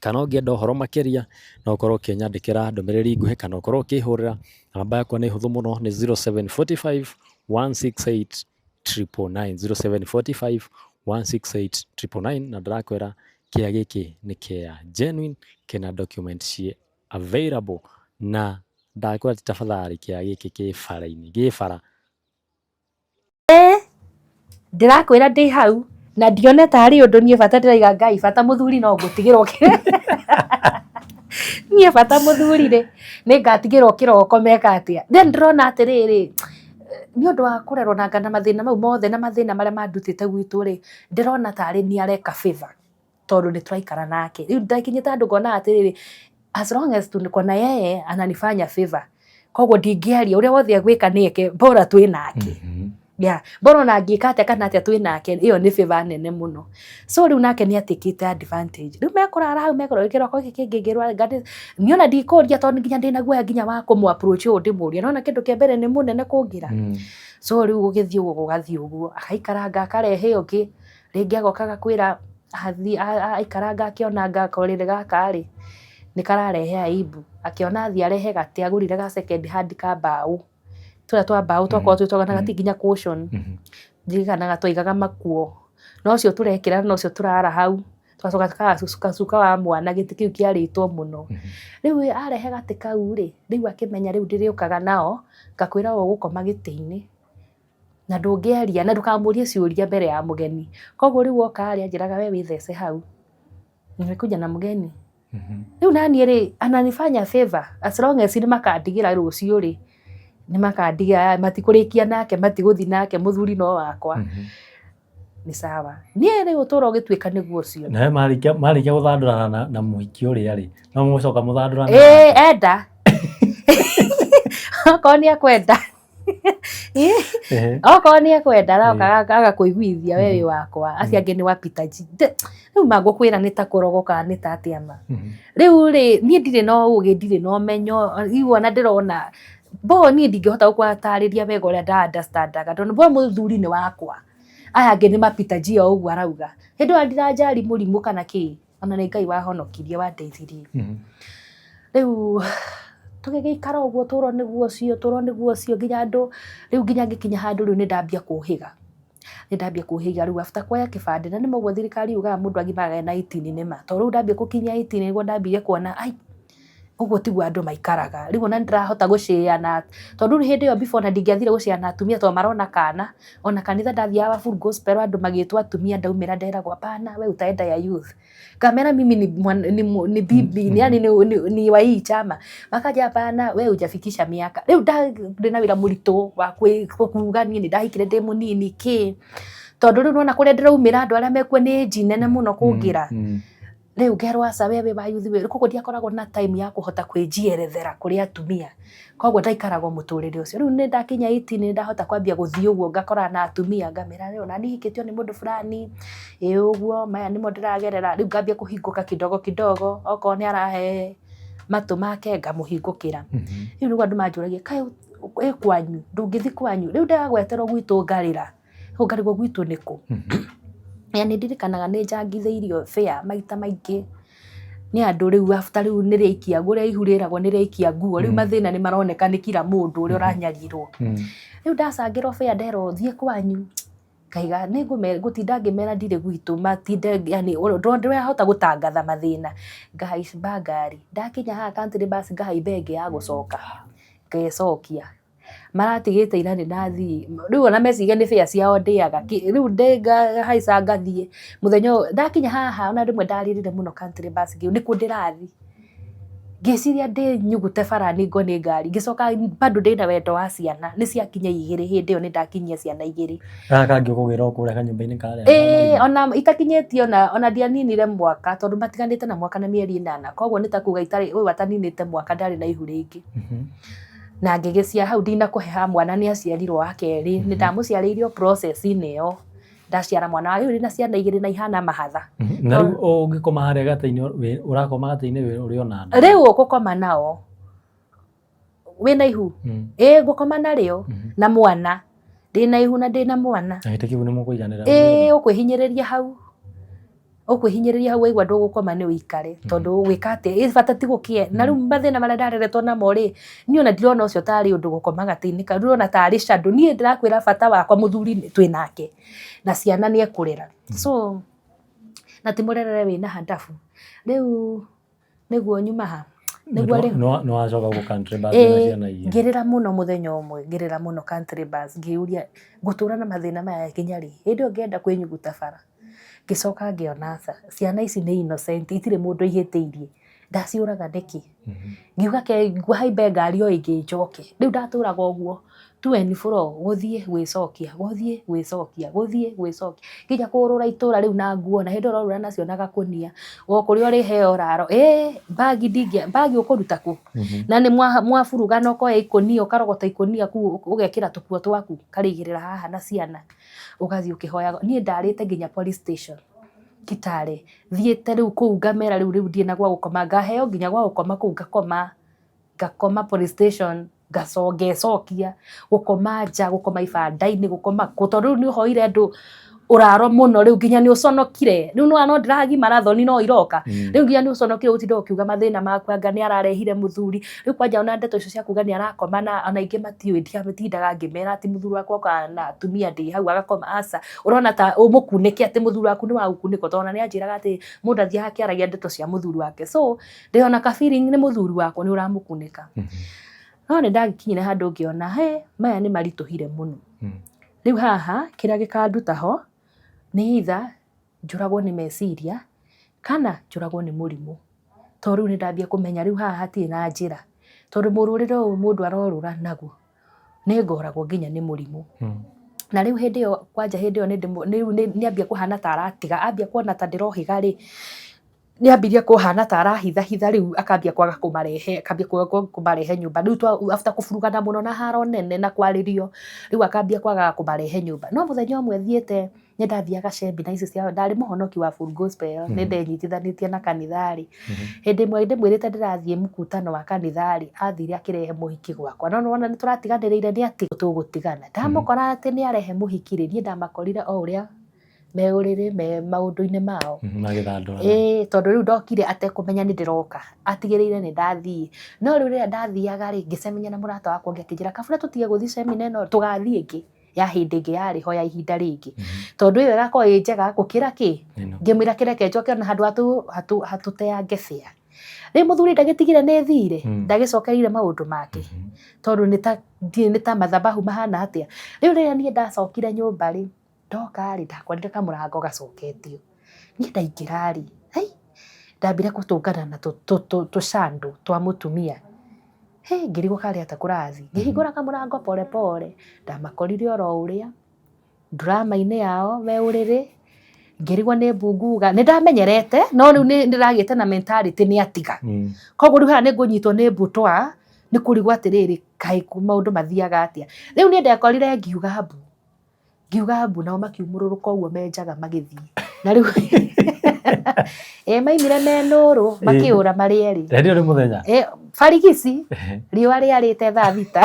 kana ũngĩenda ũhoro makĩria, no ũkorwo ũkĩnyandĩkĩra ndũmĩrĩri nguhĩ kana ũkorwo ũkĩhũrĩra, namba yakwa nĩ hũthũ mũno nĩ 0745 168 999, 0745 168 999, na ndĩrakwĩra kĩea gĩkĩ nĩ kĩea genuine, kĩna document ciĩ available, na ndakwĩra ti tafadhali kĩea gĩkĩ kĩ bara-inĩ, gĩ bara. Ĩĩ ndĩrakwĩra ndĩ hau na ndione tarĩ ũndũ niĩ bata ndĩraiga Ngai bata mũthuri no ngũtigĩrwo niĩ bata mũthuri rĩ nĩ ngatigĩrwo kĩroko meka atĩa. Then ndĩrona atĩrĩrĩ, nĩ ũndũ wa kũrerwo na na mathĩna mau mothe na mathĩna marĩa mandutĩte gwitũ rĩ, ndĩrona tarĩ niĩ areka favor tondũ nĩ tũraikara nake. Rĩu ndakinyĩte handũ ngona atĩrĩrĩ, as long as tuko na yeye ananifanya favor, koguo ndingĩaria ũrĩa wothe egwĩka nĩ eke bora twĩ nake. Yeah, bora ona angĩka atĩa kana atĩa twĩ nake, ĩyo nĩ favor nene mũno. So rĩu nake nĩ atakĩte advantage. Rĩu mekũrara hau mekũrara kĩroko gĩkĩ kĩngĩ ngĩrwo niĩ ona ndikũria tondũ nginya ndĩna guoya nginya wa kũmũ approach ũũ ndĩmũrie. Nĩwona kĩndũ kĩa mbere nĩ mũnene kũngĩra. So rĩu gũgĩthiĩ ũguo gũgathiĩ ũguo, agaikaranga akarehe ũngĩ, rĩngĩ agoka agakwĩra aikaranga akĩona anga karũrĩrĩ gaka rĩ, nĩ kararehe aibu, akĩona athiĩ arehe gatĩ agũrire ga second hand ka mbaũ, tũrĩa twa mbaũ twakoragwo twĩ twega na gatirĩ nginya cushion, ndirikanaga twaigaga makuo, na ũcio tũrekĩra na ũcio tũrara hau, tũgacoka tũkara cuka wa mwana gĩtĩ kĩu kĩarĩtwo mũno. Rĩu arehe gatĩ kau rĩ, rĩu akĩmenya rĩu ndĩrĩũkaga nao, ngakwĩra ũgũkoma gĩtĩ-inĩ, na ndũngĩaria na ndũkamũrie ciũria mbere ya mũgeni. Koguo rĩu oka rĩ, anjĩraga we wĩthece hau, nimekuja na mgeni. Rĩu naniĩ rĩ, ananifanya favor as long as nĩ makandigĩra rũciũ rĩ, nĩ makandigĩra matikũrĩkia nake matigũthiĩ nake mũthuri no wakwa, nĩ sawa. Niĩ rĩu ũtũro ũgĩtuĩka nĩguo ũcio. Nawe marĩkia gũthandũrana na mũhiki ũrĩa rĩ, no mũgũcoka mũthandũrane? Ĩĩ enda. Okorwo nĩ ekwenda. Okorwo nĩ ekwenda aroka agakũiguithia we wĩ wakwa, acio angĩ nĩ wapita rĩu ma ngũkwĩra nĩ ta kũrogwo kana nĩ ta atĩa ma. Rĩu rĩ, niĩ ndirĩ na ũgĩ, ndirĩ na ũmenyo, rĩu ona ndĩrona bo niĩ ndingĩhota gũgũtarĩria wega ũrĩa nda understand aga tondũ bo mũthuri nĩ wakwa, aya angĩ nĩ mapita njia o ũguo arauga. Hĩndĩ ĩyo ndiranjari mũrimũ kana kĩ, ona nĩ Ngai wahonokirie wandeithirie. Rĩu tũgĩgĩikara ũguo ũtũro nĩguo ũcio, ũtũro nĩguo ũcio nginya andũ, rĩu nginya ngĩkinya handũ rĩu nĩ ndambia kũhĩga. Nĩ ndambia kũhĩga rĩu after kuoya kĩbandĩ, na nĩma ũguo thirikari yugaga mũndũ agimaraga ena 18 nĩma, tondũ rĩu ndambia gũkinyia 18 nĩguo ndambirie kuona ai, ũguo tiguo andũ maikaraga. Rĩu ona nĩ ndĩrahota gũ share na, tondũ rĩu hĩndĩ ĩyo before ona ndingĩathire gũ share na atumia tondũ marona kana, ona kanitha ndathiaga wa full gospel andũ magĩtwo atumia ndaumĩra nderagwo hapana we utaenda ya youth. Ngamera mimi ni bibi, yani ni wa hii chama. Makaja hapana we hujafikisha miaka. Rĩu ndĩ na wĩra mũritũ wa kuga niĩ nĩ ndahikire ndĩ mũnini kĩ, tondũ rĩu nĩwona kũrĩa ndĩraumĩra andũ arĩa mekuo nĩ age nene mũno kũngĩra. Rĩu ngerwo aca we wĩ wa youth we, koguo ndiakoragwo na time ya kũhota kwĩnjierethera kũrĩ atumia. Koguo ndaikaraga o mũtũrĩre ũcio. Rĩu nĩ ndakinya 18 nĩ ndahota kwambia gũthiĩ ũguo ngakorana na atumia ngamera rĩu ona niĩ hikĩtio nĩ mũndũ fulani, ĩ ũguo maya nĩmo ndĩragerera, rĩu ngambia kũhingũka kidogo kidogo, okorwo nĩ arahe matũ make ngamũhingũkĩra. Rĩu nĩguo andũ manjũragia kaĩ ĩ kwanyu, ndũngĩthiĩ kwanyu? Rĩu ndĩragweterwo gwitũ ngarĩra, ngarigwo gwitũ nĩkũ? Na nĩ ndirikanaga nĩ njangithĩirio fare maita maingĩ nĩ andũ rĩu after rĩu nĩ rĩaikia ũrĩa ihu rĩragwo nĩ rĩaikia nguo, rĩu mathĩna nĩ maroneka nĩ kila mũndũ ũrĩa ũranyarirwo. Rĩu ndacangĩrwo fare nderwo thiĩ kwanyu, ngaiga nĩ ngũtinda ngĩmera ndirĩ gwitũ matinde yani ndĩrahota gũtangatha mathĩna, ngahaimba ngari, ndakinya haha country bus ngahaimba ĩngĩ ya gũcoka, ngecokia. Maratigĩte ira nĩ ndathiĩ, rĩu ona meciria nĩ fare ciao ndĩaga, rĩu ngahaica ngathiĩ, mũthenya ũyũ ndakinya haha ona rĩmwe ndarĩrire mũno country bus nĩkũ ndĩrathiĩ, ngĩciria ndĩnyugute bara ningwo nĩ ngari, ngĩcoka bado ndĩna wendo wa ciana, nĩ ciakinya igĩrĩ hĩndĩ ĩyo nĩ ndakinyia ciana igĩrĩ. Gaka kangĩ ũkũgĩra o kũrĩa kanyũmba-inĩ karĩa. Ĩĩ ona itakinyĩtie ona ndianinire mwaka tondũ matiganĩte na mwaka na mĩeri ĩnana, koguo nĩ ta kuga itarĩ ũyũ ataninĩte mwaka ndarĩ na ihu rĩngĩ. Na ngĩgĩciara hau ndinakũhe ha mwana nĩ aciarirwo wa kerĩ, nĩ ndamũciarĩire o process-inĩ ĩyo. Ndaciara mwana wa rĩu ndĩna ciana igĩrĩ na ihana mahatha. Na rĩu ũngĩkoma harĩa gatĩ-inĩ, ũrakoma gatĩ-inĩ ũrĩ ona nda? Rĩu ũgũkoma nao wĩna ihu? Ĩĩ, ngũkoma narĩo na mwana, ndĩna ihu na ndĩna mwana. Na gĩtĩ kĩu nĩ mũkũiganĩra? Ĩĩ, ũkwĩhinyĩrĩria hau, ũkwĩhinyĩrĩria hau waigua ndũgũkoma nĩ ũikare, tondũ ũgwĩka atĩa, ĩ bata ti gũkĩe. Na rĩu mathĩna marĩa ndareretwo namo rĩ, niĩ ona ndirona ũcio tarĩ ũndũ gũkoma gatĩ-inĩ kau, ndĩrona tarĩ shadow. Niĩ ndĩrakwĩra bata wakwa mũthuri twĩ nake na ciana nĩ ekũrera. So na ti mũrerere wĩna handabu. Rĩu nĩguo nyuma ha? Nĩguo rĩu. Nĩ wacoka gũkũ Country Bus na ciana igĩrĩ? Ngĩrĩra mũno mũthenya ũmwe, ngĩrĩra mũno Country Bus, ngĩyũria ngũtũra na mathĩna maya nginya rĩ? Hĩndĩ ĩyo ngĩenda kwĩnyuguta bara. Ngĩcoka ngĩona aca, ciana ici nĩ innocent, itirĩ mũndũ ihĩtĩirie, ndaciũraga nĩkĩ? Ngiuga ke haimbe ngari o ĩngĩ njoke. Rĩu ndatũraga ũguo to and fro, gũthiĩ gwĩcokia, gũthiĩ gwĩcokia, gũthiĩ gwĩcokia, nginya kũrũra itũra rĩu na nguo, na hĩndĩ ĩyo ũrorũra nacio na gakũnia, o kũrĩa ũrĩheo ũraro, ĩ bag ndingĩ, bag ũkũruta kũ? Na nĩ mwaburugana ũkoya ikũnia ũkarogota ikũnia kũu ũgekĩra tũkuo twaku ũkarĩigĩrĩra haha na ciana. Ũgathiĩ ũkĩhoyaga. Niĩ ndarĩte nginya police station Kitale, thiĩte rĩu kũu ngamera rĩu rĩu ndirĩ na gwa gũkoma, ngaheo nginya gwa gũkoma kũu ngakoma, ngakoma police station, ngecokia, gũkoma nja, gũkoma ibanda-inĩ, gũkoma kũ, tondũ rĩu nĩ ũhoire andũ ũraro mũno rĩu nginya nĩ ũconokire, rĩu nĩ wona no ndĩragimara thoni no iroka, rĩu nginya nĩ ũconokire gũtinda ũkiuga mathĩna maku anga nĩ ararehire mũthuri, Rĩu kwanja ona ndeto icio cia kuga nĩ arakoma na ona aingĩ matiũĩ nditindaga ngĩmera atĩ mũthuri wakwa okaga na atumia ndĩ hau agakoma, aca. Ũrona ta ũmũkunĩke atĩ mũthuri waku nĩ wa gũkunĩkwo tondũ ona nĩ anjĩraga atĩ mũndũ athiaga akĩaragia ndeto cia mũthuri wake. So ndĩ ona ka feeling nĩ mũthuri wakwa nĩ ũramũkunĩka. No nĩ ndagĩkinyire handũ ngĩona he maya nĩ maritũhire mũno. Rĩu haha kĩrĩa gĩkanduta ho nĩ either njũragwo nĩ meciria kana njũragwo nĩ mũrimũ. Tondũ rĩu nĩ ndambia kũmenya rĩu haha hatirĩ na njĩra, tondũ mũrũrĩre ũyũ mũndũ arorũra naguo, nĩ ngoragwo nginya nĩ mũrimũ. Na rĩu hĩndĩ ĩyo kwanja hĩndĩ ĩyo rĩu nĩ ambia kũhana ta aratiga, ambia kuona ta ndĩrohĩga rĩ, nĩ ambirie kũhana ta arahithahitha rĩu akambia kwaga kũmarehe, akambia kwaga kũmarehe nyũmba. Rĩu after kũburugana mũno na haro nene na kwarĩrio, rĩu akambia kwaga kũmarehe nyũmba. No mũthenya ũmwe thiĩte nĩ ndathiaga seminar ici cia, ndarĩ mũhonoki wa Full Gospel, nĩ ndenyitithanĩtie na kanitha rĩ, hĩndĩ ĩmwe ndĩmwĩrĩte ndĩrathiĩ mũkutano wa kanitha rĩ, athire akĩrehe mũhiki gwakwa, no nĩwona nĩ tũratiganĩrĩire nĩ atĩ tũgũtigana. Ndamũkora atĩ nĩ arehe mũhiki rĩ, niĩ ndamakorire o ũrĩa me ũrĩrĩ me maũndũ-inĩ mao. Magĩthandũrana. Ĩĩ, tondũ rĩu ndokire atekũmenya nĩ ndĩroka, atigĩrĩire nĩ ndathiĩ. No rĩu rĩrĩa ndathiaga rĩ, ngĩcemania na mũrata wakwa ũngĩ akĩnjĩra kabura tũtige gũthiĩ seminar ĩno tũgathiĩ ĩngĩ ya hĩndĩ ĩngĩ yarĩ ho ya ihinda rĩngĩ. Tondũ ĩyo ĩgakorwo ĩ njega gũkĩra kĩ? Ngĩmwĩra kĩreke njoke ona handũ hatũteange fare. Rĩu mũthuri ndagĩtigire nĩ thire, ndagĩcokereire maũndũ make, tondũ nĩ ta ndiũĩ nĩ ta mathabahu mahana atĩa. Rĩu rĩrĩa niĩ ndacokire nyũmba rĩ, ndoka rĩ, ndakorire kamũrango gacoketio. Niĩ ndaingĩra rĩ, hei, ndambire gũtũngana na tũcandũ twa mũtumia. Hĩ, ngĩrigwo karĩ atĩa kũrathiĩ. Ngĩhingũra kamũrango pore pore, ndamakorire oro ũrĩa, drama-inĩ yao me ũrĩrĩ, ngĩrigwo nĩ mbu nguga. Nĩ ndamenyerete, no rĩu nĩ ndĩragĩte na mentality nĩ atiga. Koguo rĩu haha nĩ ngũnyitwo nĩ mbutwa, nĩ kũrigwo atĩrĩrĩ, kaĩ maũndũ mathiaga atĩa. Rĩu niĩ ndekorire ngiuga mbu. Ngiuga mbu nao makiumũrũrũka ũguo menjaga magĩthiĩ. Na rĩu ĩ maimire me nũrũ makĩũra marĩ erĩ. Hĩndĩ ĩyo nĩ mũthenya? Ĩ barigici riũa rĩarĩte thaa thita.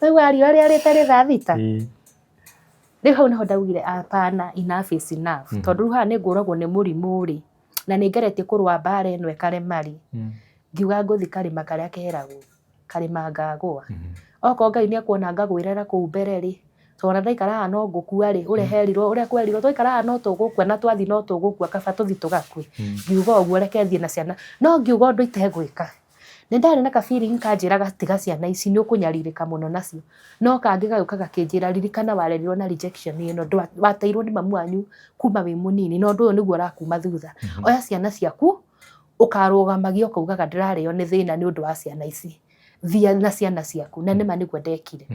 Rĩu riũa rĩarĩte rĩ thaa thita. Rĩu hau nĩho ndaugire hapana, enough is enough. Tondũ rĩu haha nĩ ngũragwo nĩ mũrimũ rĩ, na nĩ ngeretie kũrũa mbara ĩno ĩkarema rĩ, ngiuga ngũthiĩ karĩma karĩa keragwo. Karĩma ngagũa. Okorwo Ngai nĩ ekuona ngagwĩrĩra kũu mbere rĩ, tondũ ona ndaikara haha no ngũkua rĩ, ũrĩa herirwo, ũrĩa kwerirwo twaikara haha no tũgũkua na twathiĩ no tũgũkua kaba tũthiĩ tũgakue. Ngiuga ũguo reke thiĩ na ciana. No ngiuga ũndũ itegwĩka. Nĩ ndarĩ na ka feeling kanjĩraga tiga ciana ici nĩ ũkũnyarirĩka mũno nacio. No kangĩ gagĩũka gakĩnjĩra ririkana warerirwo na rejection ĩno, wateirwo nĩ mamu wanyu kuma wĩ mũnini na ũndũ ũyũ nĩguo ũrakuma thutha. Oya ciana ciaku ũkarũgamagia ũkaugaga ndĩrarĩo nĩ thĩna nĩ ũndũ wa ciana ici, thiĩ na ciana ciaku, na nĩma nĩguo ndekire.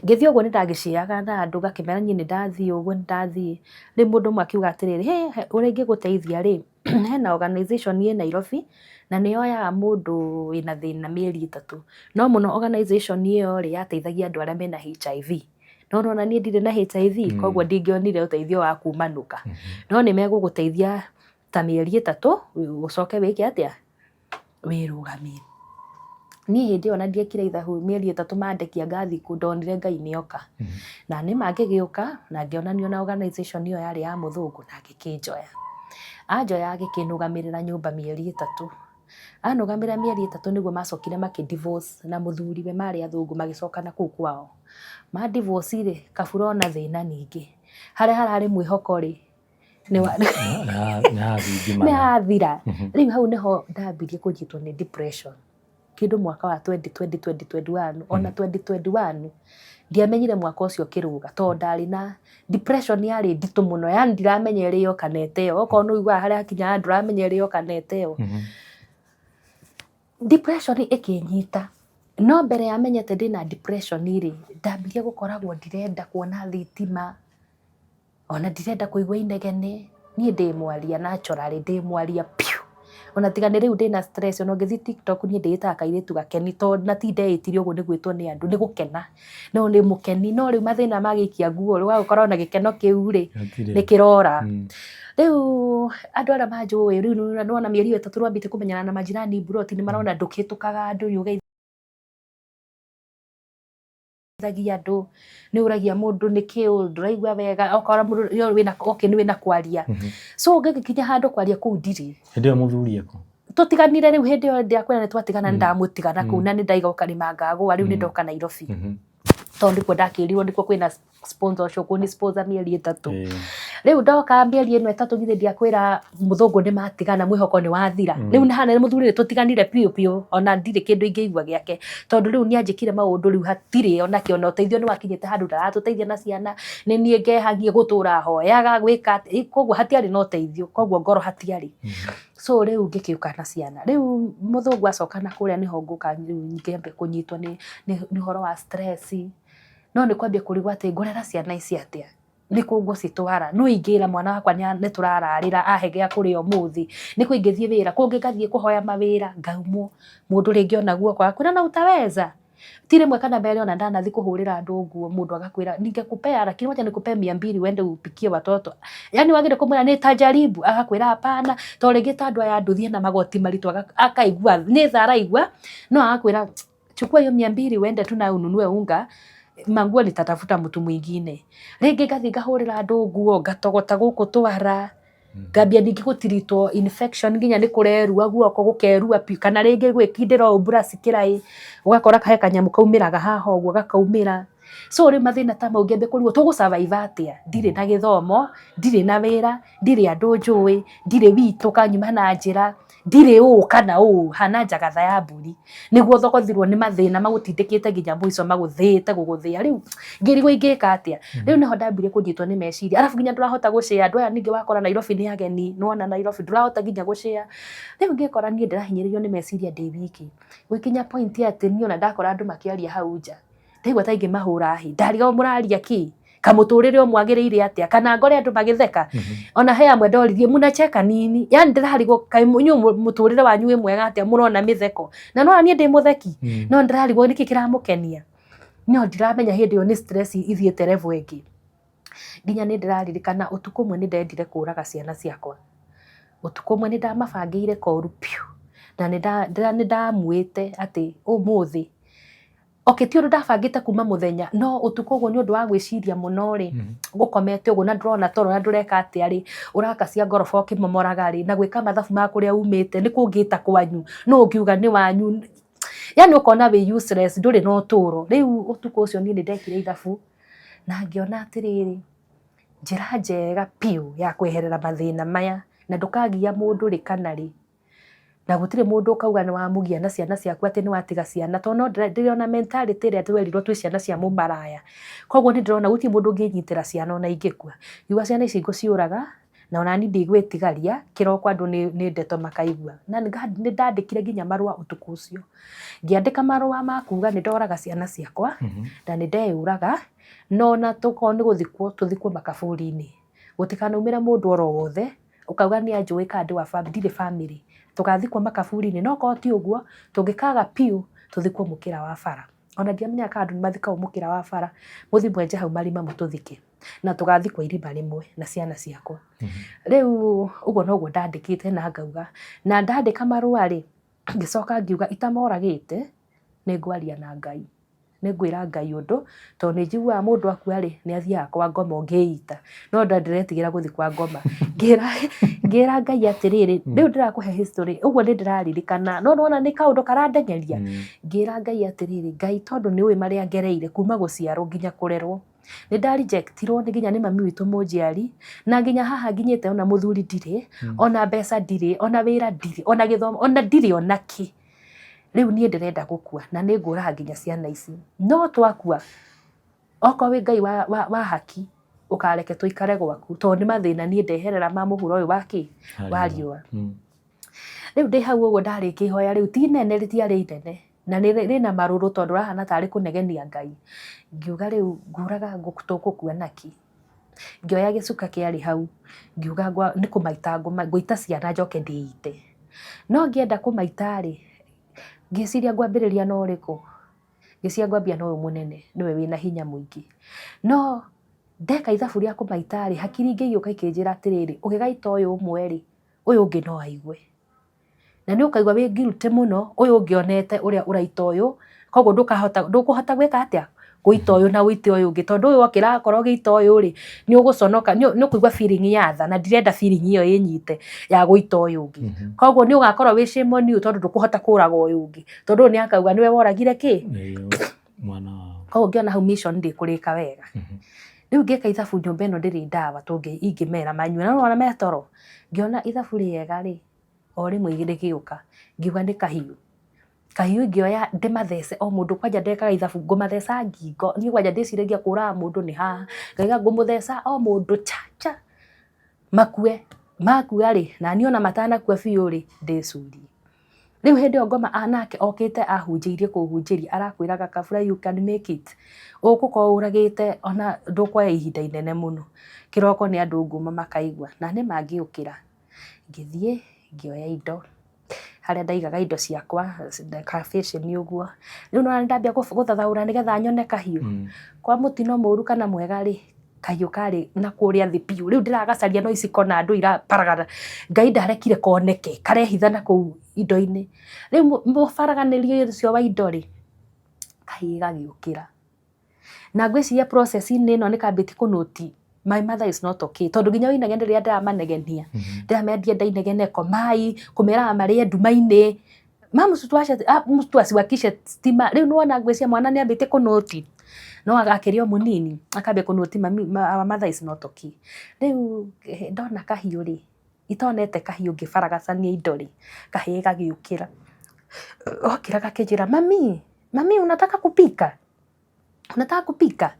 Ngĩthiĩ ũguo nĩ ndagĩciaga na andũ ngakĩmera niĩ nĩ ndathiĩ ũguo nĩ ndathiĩ, rĩu mũndũ ũmwe akiuga atĩrĩrĩ, hĩ ũrĩa ingĩgũteithia rĩ, Hena organization ĩ Nairobi na nĩ yoyaga mũndũ wĩna thĩna mĩeri 3. No mũno organization ĩyo rĩ, yateithagia andũ arĩa mena HIV. No nĩwona niĩ ndirĩ na HIV, koguo ndingĩonire ũteithio wa kumanũka. No nĩ megũgũteithia ta mĩeri 3 ũcoke wĩke atĩa? Wĩrũgamie. Niĩ hĩndĩ ĩyo ona ndiekire ithabu mĩeri 3 mandekia ngathiĩ kũ, ndonire Ngai nĩoka. Na nĩma ngĩgĩũka na ngĩonanio na organization ĩyo yarĩ ya mũthũngũ na agĩkĩnjoya. Anjoya agĩkĩnũgamĩrĩra nyũmba mĩeri 3. Anũgamĩrĩra mĩeri 3 nĩguo macokire makĩ divorce na mũthuriwe, marĩ athũngũ magĩcoka na kũu kwao. Ma divorce rĩ, Kabura ona thĩna ningĩ. Harĩa hararĩ mwĩhoko rĩ, nĩ hathira. Rĩu hau nĩho ndambirie kũnyitwo nĩ depression. Kĩndũ mwaka wa 2020, 2021, ona 2021 ndiamenyire mwaka ũcio ũkĩrũga tondũ ndarĩ na depression yarĩ nditũ mũno, yani ndiramenya ĩrĩo kana ĩteo. Okorwo nĩ ũiguaga harĩa hakinyaga ndũramenya ĩrĩo kana ĩteo. Depression ĩkĩnyita. No mbere ya menyete ndĩna depression rĩ, ndambirie gũkoragwo ndirenda kuona thitima, ona ndirenda kũigua inegene. Niĩ ndĩ mwaria naturally, ndĩ mwaria piũ. Ona tiga nĩ rĩu ndĩna stress, ona ũngĩthiĩ TikTok niĩ ndĩĩtaga kairĩtu gakeni tondũ na ti ndeĩtire ũguo nĩ gwĩtwo nĩ andũ, nĩ gũkena. No ndĩ mũkeni, no rĩu mathĩna magĩikia nguo rĩ, ũgagĩkora ona gĩkeno kĩu rĩ, nĩ kĩrora. Rĩu andũ arĩa manjũĩ rĩu nĩwona mĩeri ĩyo 3 rwambĩte kũmenyana na majirani mburoti nĩ marona ndũkĩtũkaga andũ, nĩ ũgeithagia andũ, nĩ ũragia mũndũ nĩkĩ ndũraigua wega, okorwo mũndũ wĩna okay nĩ wĩna kwaria. So ngĩgĩkinya handũ kwaria kũu ndirĩ. Hĩndĩ ĩyo mũthuri ekũ? Tũtiganire rĩu hĩndĩ ĩyo ndiakwĩra nĩ twatigana, nĩ ndamũtigana kũu na nĩ ndaiga ũkarĩma ngagũa, rĩu nĩ ndoka Nairobi. Tondũ nĩkuo ndakĩrirwo nĩkuo kwĩna sponsor ũcio kũni sponsor mĩeri 3. Rĩu ndoka mĩeri ĩno 3 githĩ ndiakwĩra mũthũngũ nĩ matigana, mwĩhoko nĩ wathira. Rĩu nĩ hana mũthuri nĩ tũtiganire biũ biũ, ona ndirĩ kĩndũ ingĩigua gĩake. Tondũ rĩu nĩ anjĩkire maũndũ rĩu hatirĩ ona kĩ, ona ũteithio nĩ wakinyĩte handũ ndaratũteithia na ciana, nĩ niĩ ngehagia gũtũra hoyaga gwĩka atĩ, koguo hatiarĩ na ũteithio, koguo ngoro hatiarĩ. So rĩu ngĩkĩũka na ciana. Rĩu mũthũngũ acoka na kũrĩa nĩho ngũka rĩu ngĩambia kũnyitwo nĩ ũhoro wa stress. No nĩ kwambia kũrigwo atĩ ngũrera ciana ici atĩa, nĩ kũ ngũcitwara, nũ ingĩra mwana wakwa nĩ tũrararĩra ahe gĩa kũrĩa ũmũthĩ, nĩ kũ ingĩthiĩ wĩra, kũngĩ ngathiĩ kũhoya mawĩra ngaumwo, mũndũ rĩngĩ ona guoko agakwĩra na utaweza. Ti rĩmwe kana merĩ ona ndanathiĩ kũhũrĩra andũ nguo mũndũ agakwĩra ningekupea lakini wacha nikupee 200 uende upikie watoto. Yani wagĩrĩire kũmwĩra nitajaribu, agakwĩra hapana, to rĩngĩ ta andũ aya a nduthi ena magoti maritũ akaigua nĩ tha araigua no agakwĩra chukua hiyo 200 uende tu na ununue unga, manguo nitatafuta mtu mwingine. Rĩngĩ ngathiĩ ngahũrĩra andũ nguo ngatogota gũkũ twara, ngambia ningĩ gũtiritwo infection nginya nĩ kũrerua guoko gũkerua piũ, kana rĩngĩ gwĩkindĩra ũũ brush kĩraĩ, ũgakora he kanyamũ kaumĩraga haha ũguo gakaumĩra. So rĩu mathĩna ta mau ngĩambia kũrigwo tũgũ survive atĩa? Ndirĩ na gĩthomo, ndirĩ na wĩra, ndirĩ andũ njũĩ, ndirĩ witũ kanyuma na njĩra, ndirĩ ũũ kana ũũ, hana njagatha ya mbũri. Nĩguo thogothirwo nĩ mathĩna magũtindĩkĩte nginya mũico magũthĩĩte gũgũthĩa. Rĩu ngĩrigwo ingĩka atĩa. Rĩu nĩho ndambirie kũnyitwo nĩ meciria. Arabu nginya ndũrahota gũcĩa andũ aya ningĩ wakora Nairobi nĩ ageni, nĩwona Nairobi ndũrahota nginya gũcĩa. Rĩu ngĩkora niĩ ndĩrahinyĩrĩrio nĩ meciria ndĩ wiki. Gũgĩkinya point atĩ niĩ ona ndakora andũ makĩaria hau nja, ndaigua ta ingĩmahũra hĩ. Ndarigagwo mũraria kĩ? Kamũtũrĩre o mwagĩrĩire atĩa? Kana ngore andũ magĩtheka? Ona he amwe ndoririe mnacheka nini? Yani ndĩrarigwo kaĩ inyuĩ mũtũrĩre wanyu wĩ mwega atĩa mũrona mĩtheko? Na nĩwona niĩ ndĩ mũtheki, no ndĩrarigwo nĩkĩ kĩramũkenia? No ndiramenya hĩndĩ ĩyo nĩ stress ithiĩte level ĩngĩ. Nginya nĩ ndĩraririkana ũtukũ ũmwe nĩ ndendire kũraga ciana ciakwa. Ũtukũ ũmwe nĩ ndamabangĩire koru piũ, na nĩ ndamuĩte atĩ ũmũthĩ, okay ti ũndũ ndabangĩte kuma mũthenya, no ũtukũ ũguo nĩ ũndũ wa gwĩciria mũno rĩ, gũkomete ũguo na ndũrona toro na ndũreka atĩa rĩ, ũraka cia ngoroba ũkĩmomoraga rĩ, na gwĩka mathabu ma kũrĩa umĩte, nĩ kũ ũngĩta kwanyu, nũ ũngiuga nĩ wanyu, yani ũkona wĩ useless, ndũrĩ na ũtũro. Rĩu ũtukũ ũcio niĩ nĩ ndekire ithabu, na ngĩona atĩrĩrĩ, njĩra njega biũ ya kweherera mathĩna maya, na ndũkagia mũndũ rĩ kana rĩ, na gũtirĩ mũndũ ũkauga nĩ wamũgia na ciana ciaku atĩ nĩ watiga ciana, tondũ no ndĩrona mentality ĩrĩa twerirwo twĩ ciana cia mũmaraya. Koguo nĩ ndĩrona gũtirĩ mũndũ ũngĩnyitĩra ciana ona ingĩkua. Ngiuga ciana ici ngũciũraga, na ona niĩ ndigwĩtigaria, kĩroko andũ nĩ ndeto makaigua. Na nĩ ndandĩkire nginya marũa ũtukũ ũcio. Ngĩandĩka marũa ma kuga nĩ ndoraga ciana ciakwa, na nĩ ndeyũraga, no ona tokorwo nĩ gũthikwo tũthikwo makaburi-inĩ. Gũtikanaumĩre mũndũ oro wothe, Ũkauga nĩ anjũĩ kana ndĩ wa family, ndirĩ family. Tũgathikwo makaburi-inĩ, no korwo ti ũguo, tũngĩkaga piũ, tũthikwo mũkĩra wa bara. Ona ndiamenyaga kana andũ nĩ mathikagwo mũkĩra wa bara, mũthiĩ mwenje hau marima mũtũthike. Na tũgathikwo irima rĩmwe na ciana ciakwa. Rĩu ũguo noguo ndandĩkĩte na ngauga. Na ndandĩka marũa rĩ, ngĩcoka ngiuga itamoragĩte, nĩ ngwaria na Ngai. Nĩ ngwĩra Ngai ũndũ, tondũ nĩ njiguaga mũndũ akua rĩ, nĩ athiaga kwa ngoma ũngĩita. No ndĩretigĩra gũthiĩ kwa ngoma. Ngĩra Ngai atĩrĩrĩ, rĩu ndĩrakũhe history, ũguo nĩ ndĩraririkana, no nĩwona nĩ kaũndũ karandengeria. Ngĩra Ngai atĩrĩrĩ, Ngai tondũ nĩ ũĩ marĩa ngereire kuma gũciarwo nginya kũrerwo, nĩ nda reject irwo nĩ nginya nĩ mami witũ mũnjiari, na nginya haha nginyĩte ona mũthuri ndirĩ, ona mbeca ndirĩ, ona wĩra ndirĩ, ona gĩthomo, ona ndirĩ ona kĩ. Rĩu niĩ ndĩrenda gũkua na nĩ ngũraga nginya ciana ici. No twakua, okorwo wĩ Ngai wa haki, ũkareke tũikare gwaku, tondũ nĩ mathĩna niĩ ndeherera ma mũhuro ũyũ wa kĩ? Wa riũa. Rĩu ndĩ hau ũguo ndarĩkia ihoya rĩu, ti inene rĩtiarĩ inene, na rĩna marũrũ tondũ ũrahana tarĩ kũnegenia Ngai. Ngiuga rĩu ngũraga tũgũkua nakĩ? Ngĩoya gĩcuka kĩarĩ hau, ngiuga nĩ kũmaita ngũita ciana njoke ndĩite. No ngĩenda kũmaita rĩ, ngĩciria ngwambĩrĩria na ũrĩkũ? Ngĩciria ngwambia na ũyũ mũnene nĩwe wĩna hinya mũingĩ. No ndeka ithabu rĩa kũmaita rĩ, hakiri ingĩ igĩũka ikĩnjĩra atĩrĩrĩ, ũngĩgaita ũyũ ũmwe rĩ, ũyũ ũngĩ no aigue. Na nĩ ũkaigua wĩ guilty mũno ũyũ ũngĩ onete ũrĩa ũraita ũyũ, koguo ndũkahota ndũkũhota gwĩka atĩa? Gũita ũyũ na ũite ũyũ ũngĩ, tondũ ũyũ okĩra akorwo ũgĩita ũyũ rĩ, nĩ ũgũconoka, nĩ ũkũigua feeling ya tha na ndirenda feeling ĩyo ĩnyite ya gũita ũyũ ũngĩ. Koguo nĩ ũgakorwo wĩ shame on you tondũ ndũkũhota kũraga ũyũ ũngĩ, tondũ ũyũ nĩ akauga nĩwe woragire kĩ? Mwana wao. Koguo ngĩona hau mission ndĩkũrĩka wega. Rĩu ngĩka ithabu nyũmba ĩno ndĩrĩ ndawa tũngĩ ingĩmera manyue, na nĩwona me toro. Ngĩona ithabu rĩega rĩ, o rĩmwe rĩgĩũka, ngiuga nĩ kahiũ. Kahiũ ingĩoya ndĩmathece o mũndũ, kwanja ndekaga ithabu ngũmatheca ngingo, niĩ kwanja ndĩciragia kũraga mũndũ nĩ haha, ngauga ngũmũtheca o mũndũ cha cha, makue. Makua rĩ, naniĩ ona matanakua biũ rĩ, ndĩcurie. Rĩu hĩndĩ ĩyo ngoma nake okĩte ahunjĩirie kũhunjĩria arakwĩraga Kabura you can make it. Ũgũkorwo ũragĩte ona ndũkuoya ihinda inene mũno. Kĩroko nĩ andũ nguma makaigua na nĩ mangĩũkĩra. Ngĩthiĩ ngĩoya indo harĩa ndaigaga indo ciakwa kabĩcĩni ũguo. Rĩu nĩwona nĩndambia gũthathaũra nĩgetha nyone kahiũ. Kwa mũtino mũru kana mwega rĩ, kahiũ karĩ na kũrĩa thĩ biũ. Rĩu ndĩragacaria no ici kona andũ irabaragara. Ngai ndarekire koneke, karehitha na kũu indo-inĩ. Rĩu mũbaraganĩrie ũcio wa indo rĩ, kahiũ gagĩũkĩra. Na ngwĩciria process -inĩ ĩno nĩ kambĩtie kũ note my mother is not okay. Tondũ nginya inegene rĩrĩa ndĩramanegenia, ndĩramera ndienda inegene, komai, kũmeraga marĩe nduma-inĩ. Mtu asiwakishe stima. Rĩu nĩwona ngwĩciria mwana nĩ ambĩtie kũ note, no akĩrĩ o mũnini, akambia kũ note mami, our mother is not okay. Rĩu ndona kahiũ rĩ, itonete kahiũ ngĩbaragacania indo rĩ, kahĩĩ gagĩũkĩra. Gokĩra gakĩnjĩra, mami, mami unataka kupika? Unataka kupika?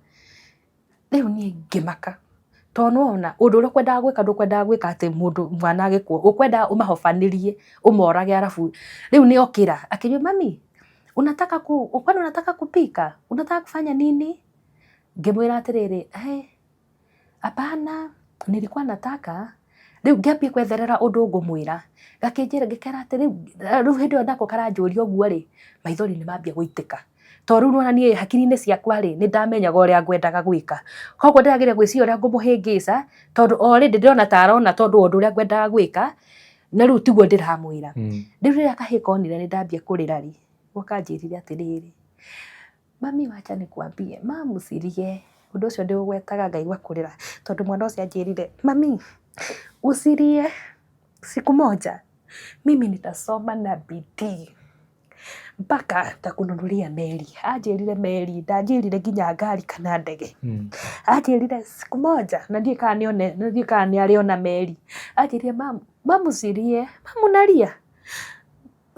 Rĩu niĩ ngĩmaka, tondũ nĩwona ũndũ ũrĩa ũkwendaga gwĩka ndũkwendaga gwĩka atĩ mũndũ mwana agĩkua, ũkwendaga ũmahobanĩrie ũmorage arabu rĩu nĩ okĩra akĩnjĩra mami unataka ku kwani unataka kupika? Unataka kufanya nini? Ngĩmwĩra atĩrĩrĩ, hapana nilikuwa nataka rĩu ngĩambia gwetherera ũndũ ngũmwĩra, gakĩnjĩra ngĩkera atĩ rĩu rĩu hĩndĩ ĩyo nako karanjũria ũguo rĩ, maithori nĩ mambia gũitĩka. Tondũ rĩu nĩwona niĩ hakiri-inĩ ciakwa rĩ, nĩ ndamenyaga ũrĩa ngwendaga gwĩka. Koguo ndĩrageria gwĩciria ũrĩa ngũmũhĩngĩca, tondũ already ndĩrona ta arona tondũ ũndũ ũrĩa ngwendaga gwĩka, na rĩu tiguo ndĩramwĩra. Rĩu rĩrĩa kahĩĩ konire nĩ ndambia kũrĩra rĩ, kanjĩrire atĩrĩrĩ, mami wacha nikuambie, mum usilie. Ũndũ ũcio ndĩũgwetaga ngaigua kũrĩra, tondũ mwana ũcio anjĩrire, mami usilie, siku moja mimi nitasoma na bidii mpaka nitakununulia meli. Anjĩrire meli, ndanjĩrire nginya ngari kana ndege. Anjĩrire siku moja, na ndiũĩ kana nĩone, ndiũĩ kana nĩ arĩ ona meli. Anjĩrire mum, mum usilie, mum unalia?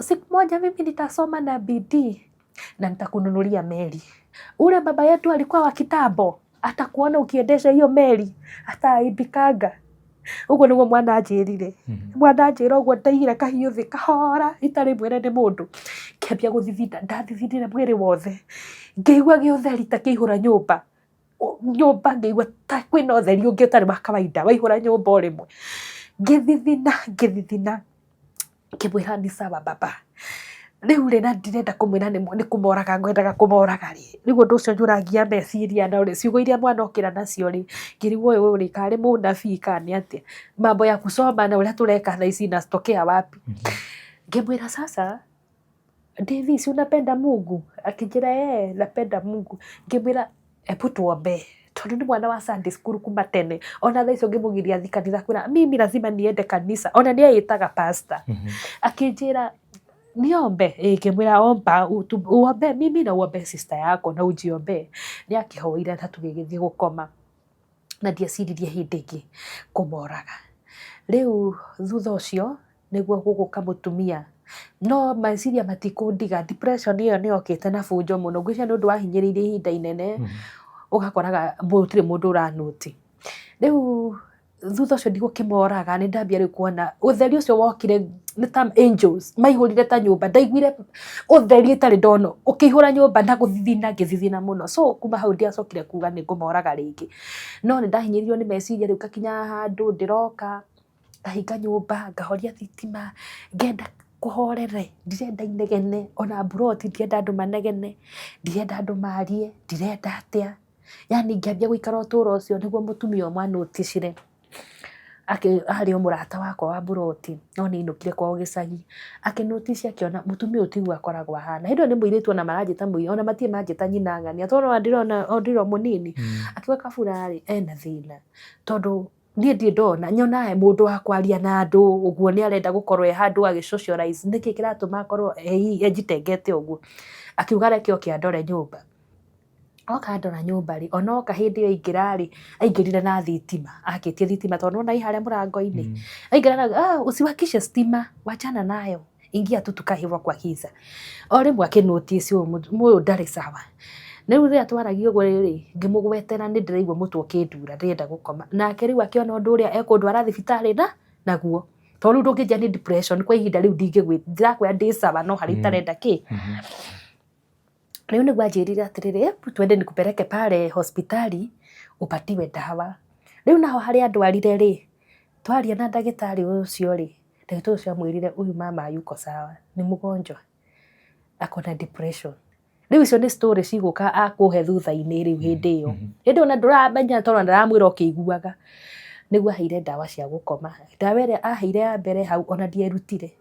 Siku moja mimi nitasoma na bidii na nitakununulia meli. Ule baba yetu alikuwa wa kitambo, atakuona ukiendesha hiyo meli, ataaibikanga. Ũguo nĩguo mwana anjĩrire. Mwana anjĩra ũguo ndaigire kahiũ thĩ kahora itarĩ mwĩre nĩ mũndũ. Ngĩambia gũthithinda, ndathithindire mwĩrĩ wothe. Ngĩigua gĩũtheri ta kĩaihũra nyũmba. Nyũmba ngĩigua ta kwĩna ũtheri ũngĩ ũtarĩ wa kawaida waihũra nyũmba o rĩmwe. Ngĩthithina, ngĩthithina, ngĩmwĩra ni sawa baba. Rĩu rĩ, na ndirenda kũmwĩra nĩ kũmoraga ngwendaga kũmoraga rĩ, rĩu ũndũ ũcio nĩ ũrangia meciria na ciugo iria mwana okĩra nacio rĩ, ngĩrigwo ũyũ rĩ, karĩ mũnabii kana nĩ atĩa? Mambo ya kusoma na ũrĩa tũreka thaa ici inatokea wapi? Ngĩmwĩra sasa Davis unapenda Mungu? Akĩnjĩra ee napenda Mungu. Ngĩmwĩra hebu tuombe tondũ nĩ mwana wa Sunday school kuma tene, ona thaa ici ũngĩmũgiria athiĩ kanitha akwĩra mimi lazima niende kanisa, ona nĩ eĩtaga pastor. Akĩnjĩra niombe? Ĩĩ ngĩmwĩra omba, uombe mimi na uombe sister yako na ujiombee. Nĩ akĩhoire na tũgĩgĩthiĩ gũkoma na ndieciririe hĩndĩ ĩngĩ kũmoraga. Rĩu thutha ũcio nĩguo gũgũka mũtumia, no meciria matikũndiga, depression ĩyo nĩ yokĩte na bunjo mũno, ngwĩciria nĩ ũndũ wahinyĩrĩirie ihinda inene, ũgakoraga gũtirĩ mũndũ ũra note. Rĩu thutha ũcio ndigũkĩmoraga nĩ ndambia rĩu kuona ũtheri ũcio wokire nĩ ta angels maihũrire ta nyũmba, ndaiguire ũtheri itarĩ ndona ũkĩihũra nyũmba na gũthithina ngĩthithina mũno. So kuma hau ndiacokire kuga nĩ ngũmoraga rĩngĩ, no nĩ ndahinyĩrĩirio nĩ meciria rĩu ngakinya handũ ndĩroka ngahinga nyũmba, ngahoria thitima, ngenda kũhorere, ndirenda inegene, ona mburoti ndirenda andũ manegene, ndirenda andũ marie, ndirenda atĩa. Yaani ngĩambia gũikara ũtũro ũcio nĩguo mũtumia ũmwe anũticire, arĩ o mũrata wakwa wa mburoti no nĩ ainũkire kwao gĩcagi, akĩnũticia akĩona mũtumia ũyũ tiguo akoragwo ahana. Hĩndĩ ĩyo nĩ mũirĩtu ona maranjĩta mũirĩtu, ona matirĩ manjĩta nyina ng'ania tondũ ndĩrona ndĩrĩ o mũnini. Akiuga Kabura rĩ, ena thĩna tondũ niĩ ndirĩ ndona, nyonaga e mũndũ wa kwaria na andũ ũguo nĩ arenda gũkorwo e handũ agĩ socialize, nĩkĩ kĩratũma akorwo ejitengete ũguo? Akiuga reke oke andore nyũmba. Oka andora nyũmba rĩ, ona oka hĩndĩ ĩyo aingĩra rĩ, aingĩrire na thitima, akĩtie thitima tondũ nĩwona ĩ harĩa mũrango-inĩ. Aingĩra na ah, usiwakishe stima, wachana nayo, ingia tu tukae hivyo kwa giza. O rĩmwe akĩ notice ũyũ ũyũ ndarĩ sawa. Rĩu rĩrĩa twaragia ũguo rĩ, ngĩmũgwetera nĩ ndĩraigua mũtwe ũkĩndura ndĩrenda gũkoma. Nake rĩu akĩona ũndũ ũrĩa ekũndwara thibitarĩ na naguo. Tondũ rĩu ndũngĩnjĩra nĩ depression kwa ihinda rĩu ndĩrakwĩra ndĩ sawa no harĩa itarenda kĩ. Rĩu nĩguo anjĩrire atĩrĩrĩ, hebu twende nikupeleke pale hospitali upatiwe dawa. Rĩu naho harĩa andwarire rĩ, twaria na ndagĩtarĩ ũcio rĩ, ndagĩtarĩ ũcio amwĩrire huyu mama hayuko sawa, ni mgonjwa, ako na depression. Rĩu icio nĩ story cigũka akũhe thutha-inĩ rĩu hĩndĩ ĩyo. Hĩndĩ ĩyo ona ndũramenya tondũ ndaramwĩra ũkĩiguaga. Nĩguo aheire ndawa cia gũkoma. Ndawa ĩrĩa aheire ya mbere hau ona ndierutire.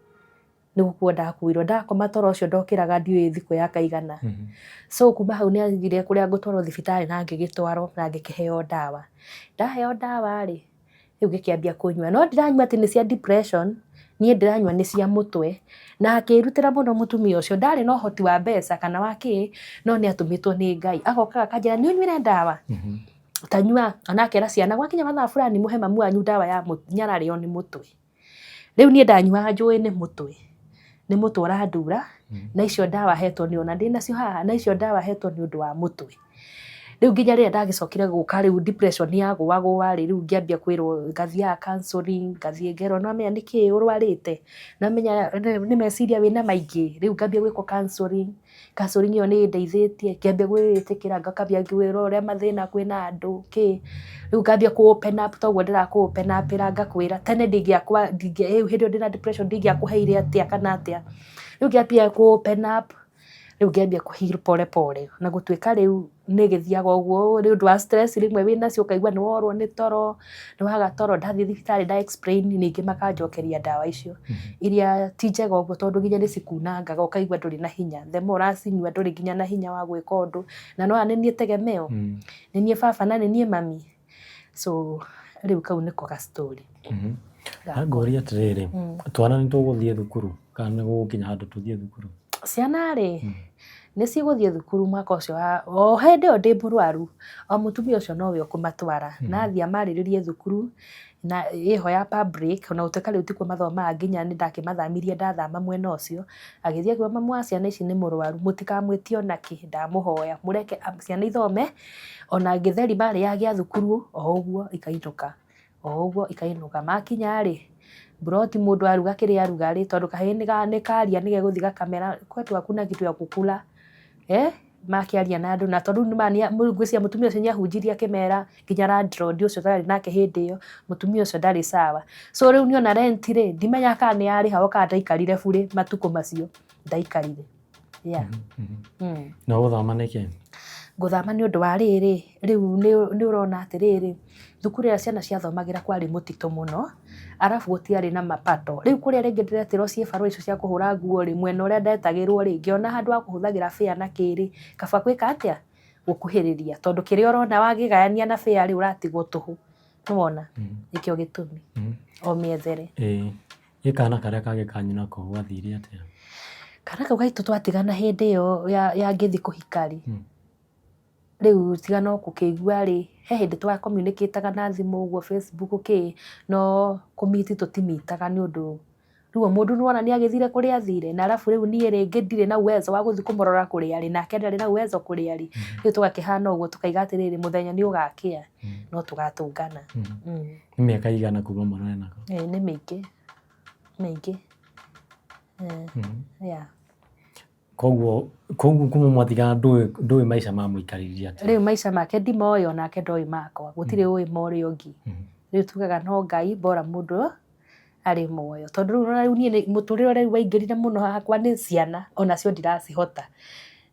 Nĩ gũkua ndakuirwo, ndakoma toro ũcio ndokĩraga ndiũĩ thikũ ya kaigana. So kuma hau nĩ augire kũrĩa ngũtwarwo thibitarĩ na ngĩgĩtwarwo na ngĩkĩheo ndawa. Ndaheo ndawa rĩ, rĩu ngĩkĩambia kũnyua, no ndiranyua atĩ nĩ cia depression, niĩ ndĩranyua nĩ cia mũtwe. Na akĩrutĩra mũno mũtumia ũcio, ndarĩ na ũhoti wa mbeca kana wa kĩ, no nĩ atũmĩtwo nĩ Ngai. Agokaga akanjĩra nĩ ũnyuire ndawa? Tanyua, ona akera ciana gwakinya mathaa fulani mũhe mamu wanyu ndawa ya nĩ ararĩo nĩ mũtwe. Rĩu niĩ ndanyuaga njũĩ nĩ mũtwe, nĩ mũtwe ũrandura, na icio ndawa hetwo nĩ ona ndĩnacio haha, na icio ndawa hetwo nĩ ũndũ wa mũtwe. Rĩu nginya rĩrĩa ndagĩcokire gũka rĩu depression yagũa gũa rĩ, rĩu ngĩambia kwĩrwo ngathiaga counselling, ngathiĩ ngerwo nĩ wamenya nĩkĩ ũrwarĩte, nĩ wamenya nĩ meciria wĩna maingĩ, rĩu ngambia gwĩkwo counselling. Counselling ĩyo nĩ ĩndeithĩtie, ngĩambia gwĩtĩkĩra, ngambia kwĩrwo ũrĩa mathĩna kwĩna andũ kĩ, rĩu ngambia kũ open up ta ũguo ndĩrakũ open up ĩra ngakwĩra, tene hĩndĩ ĩyo ndĩna depression ndingĩakũheire atĩa kana atĩa, rĩu ngĩambia kũ open up, rĩu ngĩambia kũ heal pole pole, na gũtuĩka rĩu nĩ ĩgĩthiaga ũguo nĩ ũndũ wa stress rĩmwe wĩnacio ũkaigua nĩ worwo nĩ toro, nĩ waga toro, ndathiĩ thibitarĩ nda explain ningĩ makanjokeria ndawa icio, iria ti njega ũguo tondũ nginya nĩ cikunangaga ũkaigua ndũrĩ na hinya, the more ũracinyua ndũrĩ nginya na hinya wa gwĩka ũndũ, na nĩwona nĩ niĩ tegemeo, nĩ niĩ baba na nĩ niĩ mami, so rĩu kau nĩko ga story. Na ngũrie atĩrĩrĩ, twana nĩ tũgũthiĩ thukuru kana nĩ gũgũkinya handũ tũthiĩ thukuru? Ciana rĩ, nĩ cigũthiĩ thukuru mwaka ũcio wa, o hĩndĩ ĩyo ndĩ mũrwaru, o mũtumia ũcio nowe ũkũmatwara, na athiĩ amarĩrĩrie thukuru, na ĩho ya public, ona gũtuĩka rĩu tikuo mathomaga nginya nĩ ndakĩmathamirie ndathama mwena ũcio, agĩthiĩ akiuga mamu wa ciana ici nĩ mũrwaru, mũtikamwĩtie ona kĩ, ndamũhoya, mũreke ciana ithome, ona gĩtheri marĩaga thukuru o ũguo ikainũka, o ũguo ikainũka. Makinya rĩ, mburoti mũndũ aruga kĩrĩa aruga rĩ, tondũ kahĩĩ nĩ karia nĩ gegũthiĩ gakamera kwetu hakuna kitu ya kukula, eh. Makĩaria na andũ na tondũ ngwĩciria mũtumia ũcio nĩ ahunjirie akĩmera nginya landlord ũcio twarĩ nake hĩndĩ ĩyo, mũtumia ũcio ndarĩ sawa. So rĩu niĩ ona rent rĩ, ndimenyaga kana nĩ yarĩhagwo kana ndaikarire burĩ matukũ macio ndaikarire. Yeah. Na ũgũthama nĩkĩ? Ngũthama nĩ ũndũ wa rĩrĩ, rĩu nĩ ũrona atĩrĩrĩ, thukuru ĩrĩa ciana ciathomagĩra kwarĩ mũtitũ mũno, arabu gũtiarĩ na mapato. Rĩu kũrĩa rĩngĩ ndĩretĩrwo ciĩbarũa icio cia kũhũra nguo rĩ, mwena ũrĩa ndetagĩrwo rĩ, ngĩona handũ ha kũhũthagĩra fare na kĩ rĩ, kaba gwĩka atĩa? Gũkuhĩrĩria. Tondũ kĩrĩa ũrona wagĩgayania na fare rĩ, ũratigwo tũhũ. Nĩ wona? Nĩkĩo gĩtũmi. O mĩethere. Ĩĩ. Ĩ kana karĩa kangĩ kanyu nako gwathire atĩa? Kana kau gaitũ twatigana hĩndĩ ĩyo ya ngĩthiĩ kũhika rĩ, rĩu tiga no gũkĩigua rĩ, he hĩndĩ twa communicate na thimũ ũguo Facebook kĩ, no kũ meet tũtimitaga nĩ ũndũ rĩu o mũndũ nĩwona nĩ agĩthire kũrĩa athire, na arabu rĩu niĩ rĩngĩ ndirĩ na uwezo wa gũthiĩ kũmũrora kũrĩa arĩ, nake ndarĩ na uwezo kũrĩa arĩ, rĩu tũgakĩhana ũguo tũkaiga atĩrĩrĩ, mũthenya nĩ ũgakĩa no tũgatũngana. Nĩ mĩaka ĩigana kuma monane nako? Ĩĩ nĩ mĩingĩ, mĩingĩ. Yeah. Koguo kuma mwatigana ndũĩ maica mamũikarĩrie atĩa? Rĩu maica make ndimoĩ onake ndoĩ makwa, gũtirĩ ũĩ ma ũrĩa ũngĩ. Rĩu tugaga no Ngai bora mũndũ arĩ muoyo. Tondũ rĩu ũrona rĩu niĩ mũtũrĩre ũrĩa rĩu waingĩrire mũno hakwa nĩ ciana onacio ndiracihota.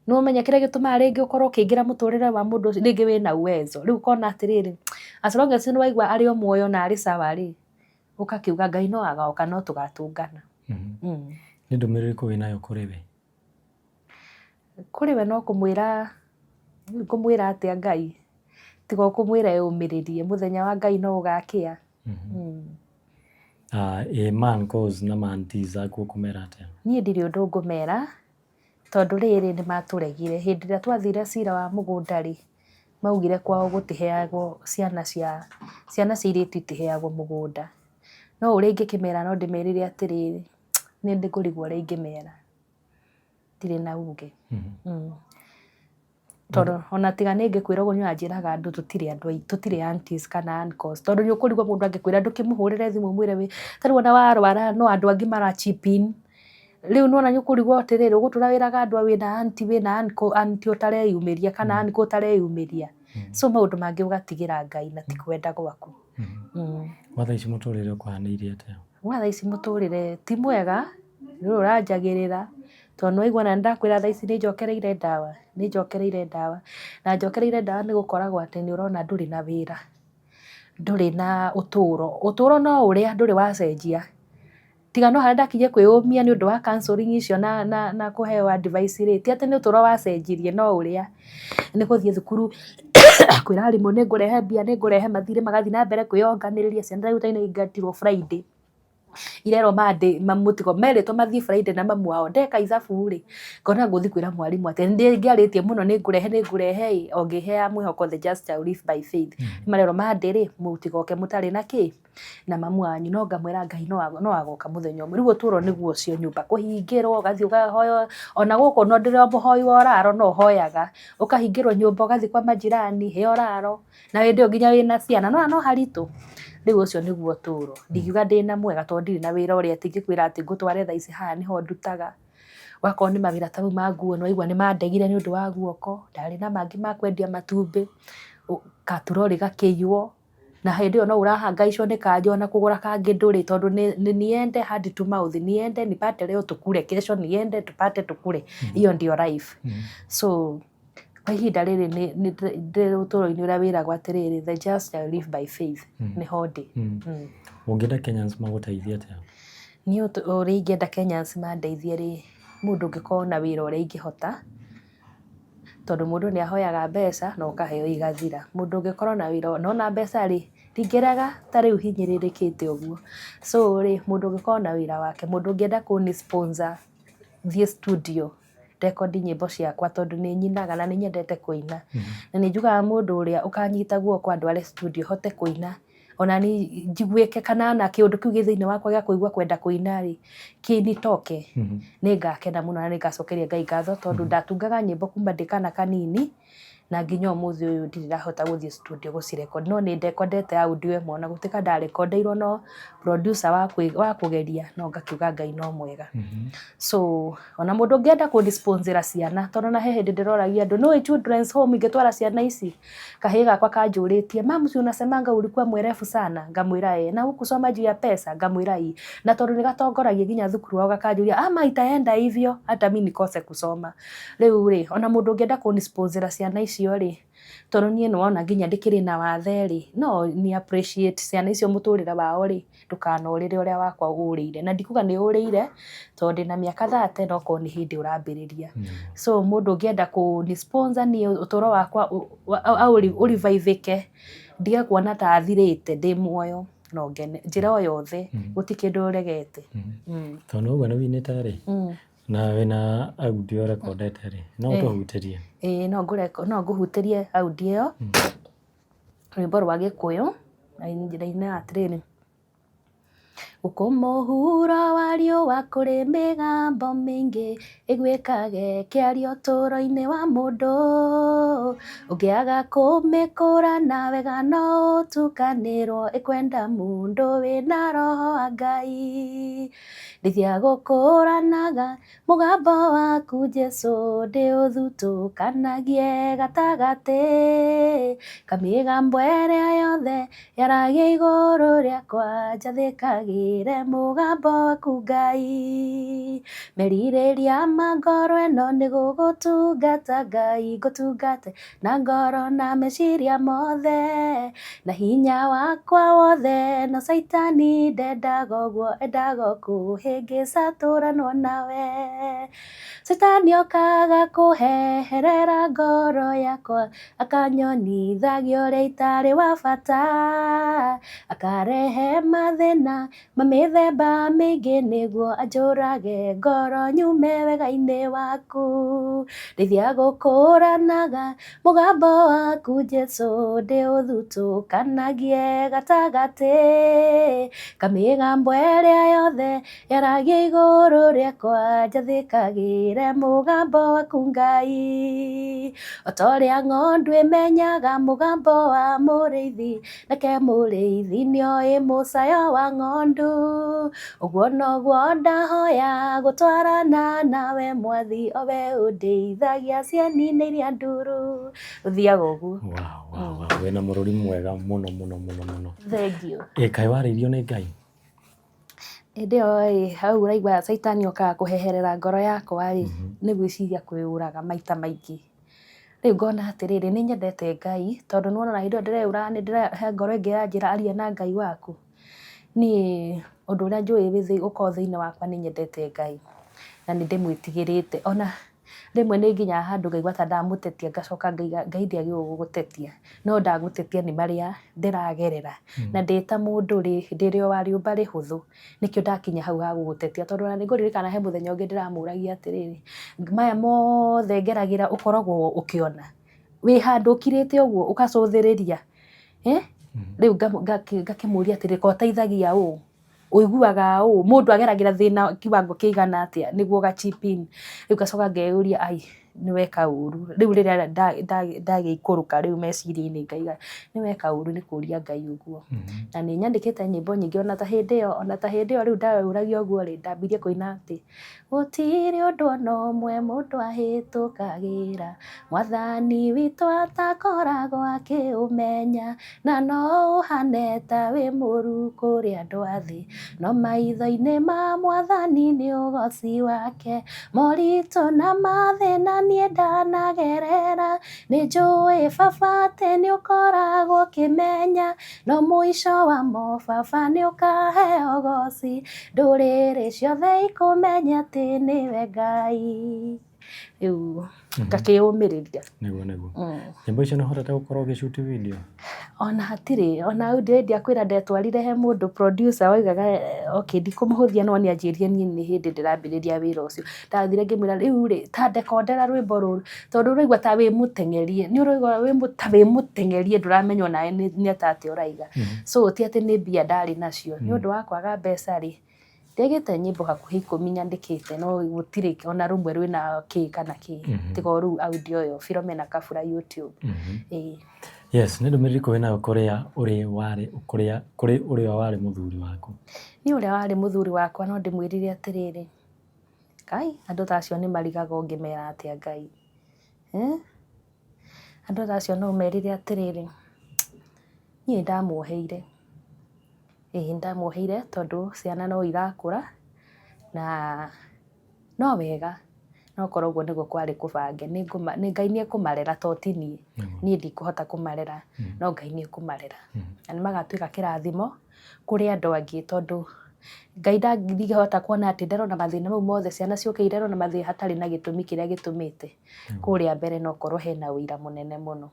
Nĩ ũmenya kĩrĩa gĩtũmaga rĩngĩ ũkorwo ũkĩingĩra mũtũrĩre wa mũndũ ũcio rĩngĩ wĩna uwezo. Rĩu ũkona atĩrĩrĩ, as long as nĩ waigua arĩ o muoyo na arĩ sawa rĩ, ũgakiuga Ngai no agoka no tũgatũngana. Nĩ ndũmĩrĩri ĩrĩkũ wĩnayo kũrĩ we? Kũrĩ we no kũmwĩra, ngũmwĩra atĩa Ngai, tiga o kũmwĩra eyũmĩrĩrie mũthenya wa Ngai no ũgakĩa. Ĩ ma uncles na ma aunties aku ũkũmera atĩa? Niĩ ndirĩ ũndũ ngũmera, tondũ rĩrĩ nĩ matũregire. Hĩndĩ ĩrĩa twathire cira wa mũgũnda rĩ, maugire kwao gũtiheagwo ciana cia, ciana cia airĩtu itiheagwo mũgũnda. No ũrĩa ingĩkĩmera no ndĩmerĩre atĩrĩrĩ, nĩ ngũrigwo ũrĩa ingĩmera, ndirĩ na uge. Tondũ ona tiga nĩ ingĩkwĩra ũguo nĩ ũranjĩraga andũ tũtirĩ andũ aitũ, tũtirĩ aunties kana uncles. Tondũ nĩ ũkũrigwo mũndũ angĩkwĩra ndũkĩmũhũrĩre thimũ ũmwĩre wĩ, ta rĩu ona warwara no andũ angĩ mara chip in. Rĩu nĩ wona nĩ ũkũrigwo atĩrĩrĩ, ũgũtũra wĩraga andũ wĩna auntie wĩna uncle, auntie ũtareyumĩria kana uncle ũtareyumĩria. So maũndũ mangĩ ũgatigĩra Ngai na ti kwenda gwaku. Gwa thaa ici mũtũrĩre ũkũhanĩire atĩa? Gwa thaa ici mũtũrĩre ti mwega, nĩ ũyũ ũranjagĩrĩra, tondũ nĩ waigua ona nĩ ndakwĩra thaa ici nĩ njokereire ndawa, nĩ njokereire ndawa. Na njokereire ndawa nĩ gũkoragwo atĩ nĩ ũrona ndũrĩ na wĩra, ndũrĩ na ũtũro. Ũtũro no ũrĩa ndũrĩ wacenjia. Tiga no harĩa ndakinyire kwĩyũmia nĩ ũndũ wa counselling icio na kũheo advice rĩ, ti atĩ nĩ ũtũro wacenjirie no ũrĩa nĩ gũthiĩ thukuru kwĩra arimũ nĩ ngũrehe mbia, nĩ ngũrehe mathirĩ magathiĩ na mbere kwĩyonganĩrĩria, ciana rĩu ta nĩ Friday, irerwo Monday mũtigo merĩtwo mathiĩ Friday na mamu wao. Ndeka ithabu rĩ, ngona ngũthiĩ kwĩra mwarimũ atĩ nĩ ngĩarĩtie mũno nĩ ngũrehe nĩ ngũrehe ĩ, o ngĩheaga mwĩhoko the just shall live by faith. Marerwo Monday rĩ, mũtigoke mũtarĩ na kĩ? Na mamu wanyu. No ngamwĩra Ngai no agoka mũthenya ũmwe. Rĩu ũtũro nĩguo ũcio, nyũmba kũhingĩrwo, ũgathiĩ ũkahoya, ona gũkũ no ndĩrĩ o mũhoi wa ũraro no ũhoyaga, ũkahingĩrwo nyũmba ũgathiĩ kwa majirani, he ũraro, na hĩndĩ ĩyo nginya wĩna ciana, nĩ wona no haritũ? Rĩu ũcio nĩguo ũtũro. Ndingiuga ndĩna mwega tondũ ndirĩ na wĩra ũrĩa atĩ ingĩkwĩra atĩ ngũtware thaa ici haha nĩho ndutaga. Wakorwo nĩ mawĩra ta mau ma nguo nĩ waigua nĩ mandegire nĩ ũndũ wa guoko, ndarĩ na mangĩ ma kwendia matumbĩ, gaturori gakĩiywo. Na hĩndĩ ĩyo no ũrahangaicwo nĩ kanja ona kũgũra kangĩ ndũrĩ tondũ nĩ niende hand to mouth, niende nipate leo tukule, kesho niende tupate tukule. Hiyo ndio life. So kwa ihinda rĩrĩ ndĩ ũtũũro-inĩ ũrĩa wĩragwo atĩrĩrĩ, the just shall live by faith, nĩho ndĩ. Ũngĩenda Kenyans magũteithie atĩa? Niĩ ũrĩa ingĩenda Kenyans mandeithie rĩ, mũndũ ũngĩkorwo na wĩra ũrĩa ingĩhota, tondũ mũndũ nĩ ahoyaga mbeca na ũkaheo igathira. Mũndũ ũngĩkorwo na wĩra nona mbeca rĩ, ndingĩrega ta rĩu hinyĩrĩrĩkĩte ũguo. So rĩ, mũndũ ũngĩkorwo na wĩra wake, mũndũ ũngĩenda kũni sponsor thiĩ studio rekondi nyĩmbo ciakwa tondũ nĩ nyinaga na nĩ nyendete kũina. Na nĩ njugaga mũndũ ũrĩa ũkanyita guoko andware studio hote kũina, ona niĩ njiguĩke kana ona kĩũndũ kĩu gĩ thĩinĩ wakwa gĩa kũigua kwenda kũina rĩ, kĩnitoke, nĩ ngakena mũno na nĩ ngacokeria Ngai ngatho tondũ ndatungaga nyĩmbo kuma ndĩ kana kanini. Na nginya ũmũthĩ ũyũ ndirĩ ndahota gũthiĩ studio gũci record, no nĩ ndekondete audio ĩmwe ona gũtuĩka ndarekondeirwo no producer wa kũgeria, no ngakiuga Ngai no mwega. So ona mũndũ ũngĩenda kũni sponsor ciana, tondũ ona he hĩndĩ ndĩroragia andũ, nĩũĩ children's home ingĩtwara ciana ici? Kahĩĩ gakwa kanjũrĩtie, "Mum, si unasemanga ulikuwa mwerevu sana?" Ngamwĩra ĩĩ. "Na hukusoma juu ya pesa?" Ngamwĩra ĩĩ. Na tondũ nĩ gatongoragia nginya thukuru wao gakanjũria, "Ama itaenda hivyo hata mi nikose kusoma." Rĩu rĩ, ona mũndũ ũngĩenda kũni sponsor ciana icio rĩ, tondũ niĩ nĩwona nginya ndĩkĩrĩ na wathe rĩ, no ni appreciate ciana icio mũtũrĩre wao rĩ, ndũkanorĩre ũrĩa wakwa ũrĩire. Na ndikuga nĩ ũrĩire, tondũ ndĩna mĩaka 30 no korwo nĩ hĩndĩ ũrambĩrĩria. So mũndũ ũngĩenda kũni sponsor niĩ ũtũro wakwa ũrivivĩke, ndige kuona ta thirĩte ndĩ muoyo, no ngene. Njĩra o yothe, gũtirĩ kĩndũ ũregete. Tondũ ũguo nĩ wĩinĩte rĩ, na wĩna audio ũrekondete rĩ, no ũtũhutĩrie? Ĩĩ, no ngũhutĩrie audio ĩyo, rwĩmbo rwa Gĩkũyũ, na ndainaga atĩrĩrĩ: Gũkũ mũhuro wa riũa kũrĩ mĩgambo mĩingĩ ĩguĩkage ĩkĩaria ũtũũro-inĩ wa mũndũ, ũngĩaga kũmĩkũrana wega no ũtukanĩrwo, ĩkwenda mũndũ wĩna roho wa Ngai. Ndeithia gũkũranaga mũgambo waku Jesũ, ndĩũthutũkanagie gatagatĩ ka mĩgambo ĩrĩa yothe yaragia igũrũ rĩakwa, njathĩkagĩre mũgambo waku Ngai. Merirĩria ma ngoro ĩno nĩ gũgũtungata Ngai, ngũtungate na ngoro na meciria mothe na hinya wakwa wothe, no Caitani ndendaga ũguo, endaga kũhĩngĩca tũranwo nawe. Caitani okaga kũheherera ngoro yakwa, akanyonithagia ũrĩa itarĩ wa bata, akarehe mathĩna ma mĩthemba mĩingĩ nĩguo anjũrage ngoro nyume wega-inĩ waku. Ndeithia gũkũranaga mũgambo waku Jesũ, ndĩũthutũkanagie gatagatĩ ka mĩgambo ĩrĩa yothe yaragia igũrũ rĩakwa, njathĩkagĩre mũgambo waku Ngai. O ta ũrĩa ng'ondu ĩmenyaga mũgambo wa mũrĩithi, nake mũrĩithi nĩoĩ mũcayo wa ng'ondu, ũguo noguo ndahoya gũtwarana nawe Mwathi, o we ũndeithagia cieni-inĩ iria nduru. Ũthiaga ũguo. Wow. Wĩna mũrũri mwega mũno mũno mũno mũno. Thank you. Ĩ kaĩ warĩirio nĩ Ngai? Hĩndĩ ĩyo ĩ, hau ũraigua caitani okaga kũheherera ngoro yakwa rĩ, nĩ gwĩciria kwĩyũraga maita maingĩ. Rĩu ngona atĩrĩrĩ, nĩ nyendete Ngai, tondũ nĩwona ona hĩndĩ ĩyo ndĩreyũraga nĩ he ngoro ĩngĩ ĩranjĩra aria na Ngai waku. Niĩ ũndũ ũrĩa njũĩ ũkoragwo thĩinĩ wakwa nĩ nyendete Ngai, na nĩ ndĩmwĩtigĩrĩte. Ona rĩmwe nĩ nginyaga handũ ngaigua ta ndamũtetia ngacoka ngaiga Ngai ndiagĩrĩirwo gũgũtetia, no ndagũtetia nĩ marĩa ndĩragerera. Na ndĩ ta mũndũ rĩ, ndĩrĩ o wa rĩũmba rĩhũthũ, nĩkĩo ndakinya hau ha gũgũtetia, tondũ ona nĩ ngũririkana he mũthenya ũngĩ ndĩramũragia atĩrĩrĩ, maya mothe ngeragĩra ũkoragwo ũkĩona? Wĩ handũ ũkirĩte ũguo ũgacũthĩrĩria, Rĩu ngakĩmũria atĩrĩrĩ, ko ũteithagia ũ? Ũiguaga ũũ? Mũndũ ageragĩra thĩna kiwango kĩigana atĩa nĩguo ũga chip in? Rĩu ngacoka ngeyũria ai, nĩ weka ũru. Rĩu rĩrĩa ndagĩikũrũka rĩu meciria-inĩ ngaiga nĩ weka ũru nĩ kũria Ngai ũguo. Na nĩ nyandĩkĩte nyĩmbo nyingĩ ona ta hĩndĩ ĩyo, ona ta hĩndĩ ĩyo rĩu ndeyũragia ũguo rĩ, ndambirie kũina atĩ, gũtirĩ ũndũ ona ũmwe mũndũ ahĩtũkagĩra, Mwathani witũ atakoragwo akĩũmenya, na no ũhane ta wĩ mũru kũrĩ andũ a thĩ, no maitho-inĩ ma Mwathani nĩ ũgoci wake. Moritũ na mathĩna niĩ ndanagerera, nĩ njũĩ baba atĩ nĩ ũkoragwo ũkĩmenya, no mũico wamo baba nĩ ũkaheo ũgoci, ndũrĩrĩ ciothe ikũmenye atĩ nĩwe Ngai. Rĩu ngakĩyũmĩrĩria. Nĩguo nĩguo. Nyĩmbo icio nĩ ũhotete gũkorwo ũgĩ shoot video? Ona hatirĩ, ona hau ndiakwĩra ndetwarire he mũndũ producer waugaga okay ndikũmũhũthia no nĩ anjĩrire niĩ nĩ hĩndĩ ndĩrambĩrĩria wĩra ũcio. Ndathire ngĩmwĩra rĩu rĩ, ta ndekondera rwĩmbo rũrũ, tondũ ũraigua ta wĩ mũteng'erie, nĩ ũraigua ta wĩ mũteng'erie ndũramenya onawe nĩ ta atĩa ũraiga. So ti atĩ nĩ mbia ndarĩ nacio, nĩ ũndũ wa kwaga mbeca rĩ, Ndiaigĩte nyĩmbo hakuhĩ 10 nyandĩkĩte, no gũtirĩ ona rũmwe rwĩna kĩ kana kĩ, tiga o rĩu audio ĩyo Philomena Kabura YouTube. Ĩĩ. Yes, nĩ ndũmĩrĩri ĩrĩkũ wĩnayo kũrĩa ũrĩ warĩ kũrĩa kũrĩ ũrĩa warĩ mũthuri waku? Niĩ ũrĩa warĩ mũthuri wakwa no ndĩmwĩrire atĩrĩrĩ, Ngai, andũ ta acio nĩ marigaga ũngĩmera atĩa Ngai. Andũ ta acio no ũmerire atĩrĩrĩ, niĩ nĩ ndamuoheire. Ĩĩ nĩ ndamuoheire tondũ ciana no irakũra na no wega no korwo ũguo nĩguo kwarĩ kũbange. Ngai nĩ ekũmarera to ti niĩ. Niĩ ndikũhota kũmarera no Ngai nĩ ekũmarera. Na nĩ magatuĩka kĩrathimo kũrĩ andũ angĩ tondũ Ngai ndangĩhota kuona atĩ nderwo na mathĩna mau mothe, ciana ciũke irerwo na mathĩna hatarĩ na gĩtũmi kĩrĩa gĩtũmĩte. Kũrĩa mbere no korwo hena ũira mũnene mũno.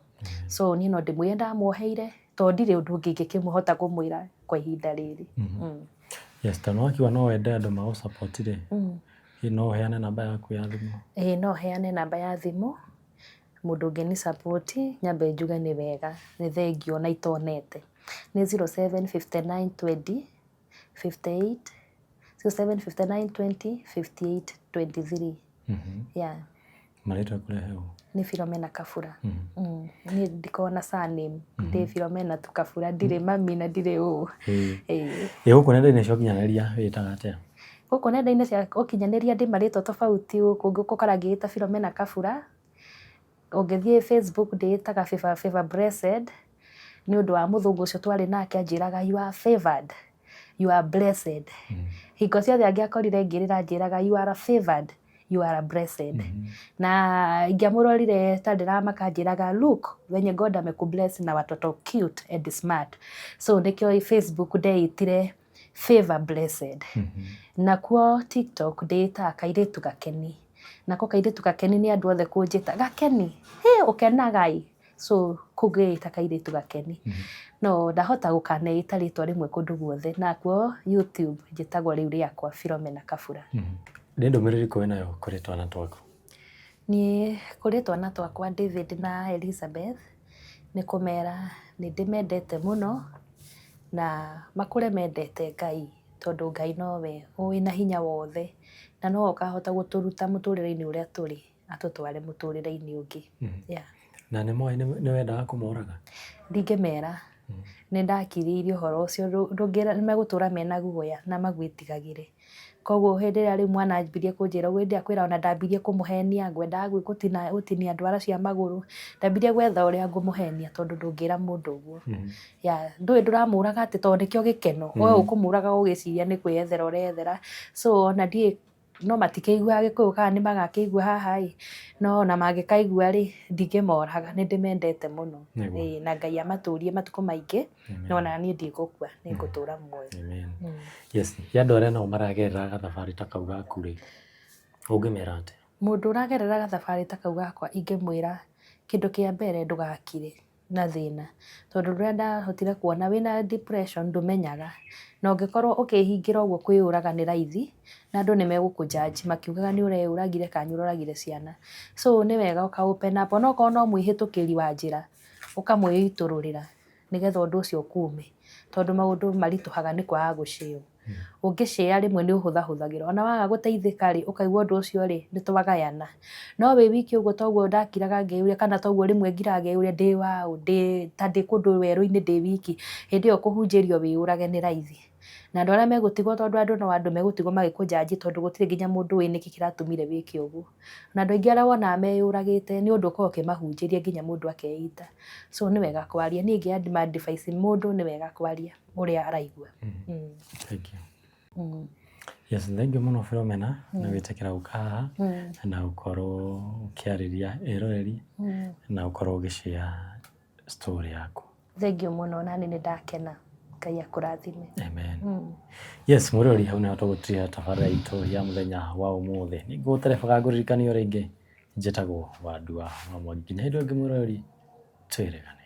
So niĩ no ndĩmwĩre ndamuoheire tondũ ndirĩ ũndũ ũngĩ ingĩkĩhota kũmwĩra kwa ihinda rĩrĩ. Yes, tondũ wakiuga no wende andũ magũ support rĩ, hihi no ũheane namba yaku ya thimũ? Ĩĩ no heane namba ya thimũ, mũndũ ũngĩni support nyambe njuge nĩ wega, nĩ thengiũ ona itonete. Nĩ 0759 20 58, 0759 20 58 23. Yeah. Marĩtwa kũrehe ũ? Nĩ Philomena Kabura. Niĩ ndikoragwo na surname, ndĩ Philomena tu Kabura, ndirĩ mami na ndirĩ ũ. Ĩĩ gũkũ nenda-inĩ cia ũkinyanĩria wĩĩtaga atĩa? Gũkũ nenda-inĩ cia ũkinyanĩria ndĩ marĩtwa tofauti, gũkũ ũgũkora ngĩĩta Philomena Kabura, ũngĩthiĩ Facebook ndĩĩtaga Favor, Favor Blessed, nĩ ũndũ wa mũthũngũ ũcio twarĩ nake anjĩraga you are favored, you are blessed. Hingo ciothe angĩakorire ngĩrĩra anjĩraga you are favored, you are blessed. Na ingĩamũrorire ta ndĩramaka anjĩraga look venye God amekubless na watoto cute and smart. So nĩkĩo Facebook ndeĩtire Favor Blessed. Nakuo TikTok ndĩĩtaga kairĩtu gakeni. Nako kairĩtu gakeni nĩ andũ othe kũnjĩta gakeni, hĩ ũkenaga ĩ. So kũu ngĩĩta kairĩtu gakeni. No ndahota gũkaneĩta rĩtwa rĩmwe kũndũ guothe. Nakuo YouTube njĩtagwo rĩu rĩakwa Philomena Kabura. Nĩ ndũmĩrĩri ĩrĩkũ wĩnayo kũrĩ twana twaku? Niĩ kũrĩ twana twakwa David na Elizabeth nĩ kũmera nĩ ndĩmendete mũno na makũre mendete Ngai tondũ Ngai nowe wĩna hinya wothe na nowe ũkahota gũtũruta mũtũrĩre-inĩ ũrĩa tũrĩ atũtware mũtũrĩre-inĩ ũngĩ. Yeah. Na nĩ moĩ nĩ wendaga kũmoraga? Ndingĩmera, nĩ ndakirĩirie ũhoro ũcio, ndũngĩra nĩ megũtũra mena guoya na magwĩtigagĩre. Koguo hĩndĩ ĩrĩa rĩu mwana ambirie kũnjĩra ũguo, hĩndĩ ĩrĩa akwĩra ona ndambirie kũmũhenia, ngwendaga gũtinia ndwara cia magũrũ, ndambirie gwetha ũrĩa ngũmũhenia tondũ ndũngĩra mũndũ ũguo. Yeah, ndũĩ ndũramũraga atĩ tondũ nĩkĩo gĩkeno, we ũkũmũraga ũgĩciria nĩ kwĩyethera ũreyethera. So ona ndiũĩ no matikĩiguaga Gĩkũyũ kana nĩ magakĩigua haha ĩ, no ona mangĩkaigua rĩ, ndingĩmoraga, nĩ ndĩmendete mũno. Ĩĩ, na Ngai amatũrie matukũ maingĩ, no ona niĩ ndigũkua, nĩ ngũtũra muoyo. Amen. Yes, ya andũ arĩa nao maragerera gathabarĩ ta kau gaku rĩ, ũngĩmera atĩa? Mũndũ ũragerera gathabarĩ ta kau gakwa ingĩmwĩra kĩndũ kĩa mbere ndũgakire na thĩna, tondũ rĩrĩa ndahotire kuona wĩna depression ndũmenyaga, na ũngĩkorwo ũkĩhingĩra ũguo kwĩyũraga nĩ raithi, na andũ nĩ megũkũ judge makiugaga nĩ ũreyũragire kana nĩ ũroragire ciana. So nĩ wega ũka open up onokorwo no mwĩhĩtũkĩri wa njĩra, ũkamwĩitũrũrĩra nĩgetha ũndũ ũcio ũkume, tondũ maũndũ maritũhaga nĩ kwaga gũ share. Ũngĩ share rĩmwe nĩ ũhũthahũthagĩrwo, ona waga gũteithĩka rĩ, ũkaigua ũndũ ũcio rĩ, nĩ twagayana. No wĩ wiki ũguo toguo ndakiraga ngĩyũria kana toguo rĩmwe ngiraga ngeyũria ndĩ waũ, ndĩ ta ndĩ kũndũ werũ-inĩ ndĩ wiki, hĩndĩ ĩyo kũhunjĩrio wĩyũrage nĩ raithi. Na andũ arĩa megũtigwo tondũ andũ no andũ megũtigwo magĩkũ judge tondũ gũtirĩ nginya mũndũ ũĩ nĩkĩ kĩratũmire wĩke ũguo. Na andũ aingĩ arĩa wonaga meyũragĩte nĩ ũndũ ũkoragwo ũkĩmahunjĩria nginya mũndũ akeita. So nĩ wega kwaria, niĩ ingĩ advice mũndũ nĩ wega kwaria ũrĩa araigua. Thank you. Yes, thank you mũno Philomena nĩ gwĩtĩkĩra gũka haha na gũkorwo ũkĩarĩria eroreri na gũkorwo ũgĩ share story yaku. Thengiũ mũno nani nĩ ndakena. Ngai akũrathime. Amen. Yes, mwĩroreri hau nĩho tũgũtiga tabarĩra itũ ya mũthenya wa ũmũthĩ. Nĩ ngũgũterebaga ngũririkanie o rĩngĩ njĩtagwo Wandua wa Mwangi. Nginya hĩndĩ ĩyo ĩngĩ mwĩroreri, twĩrĩgane.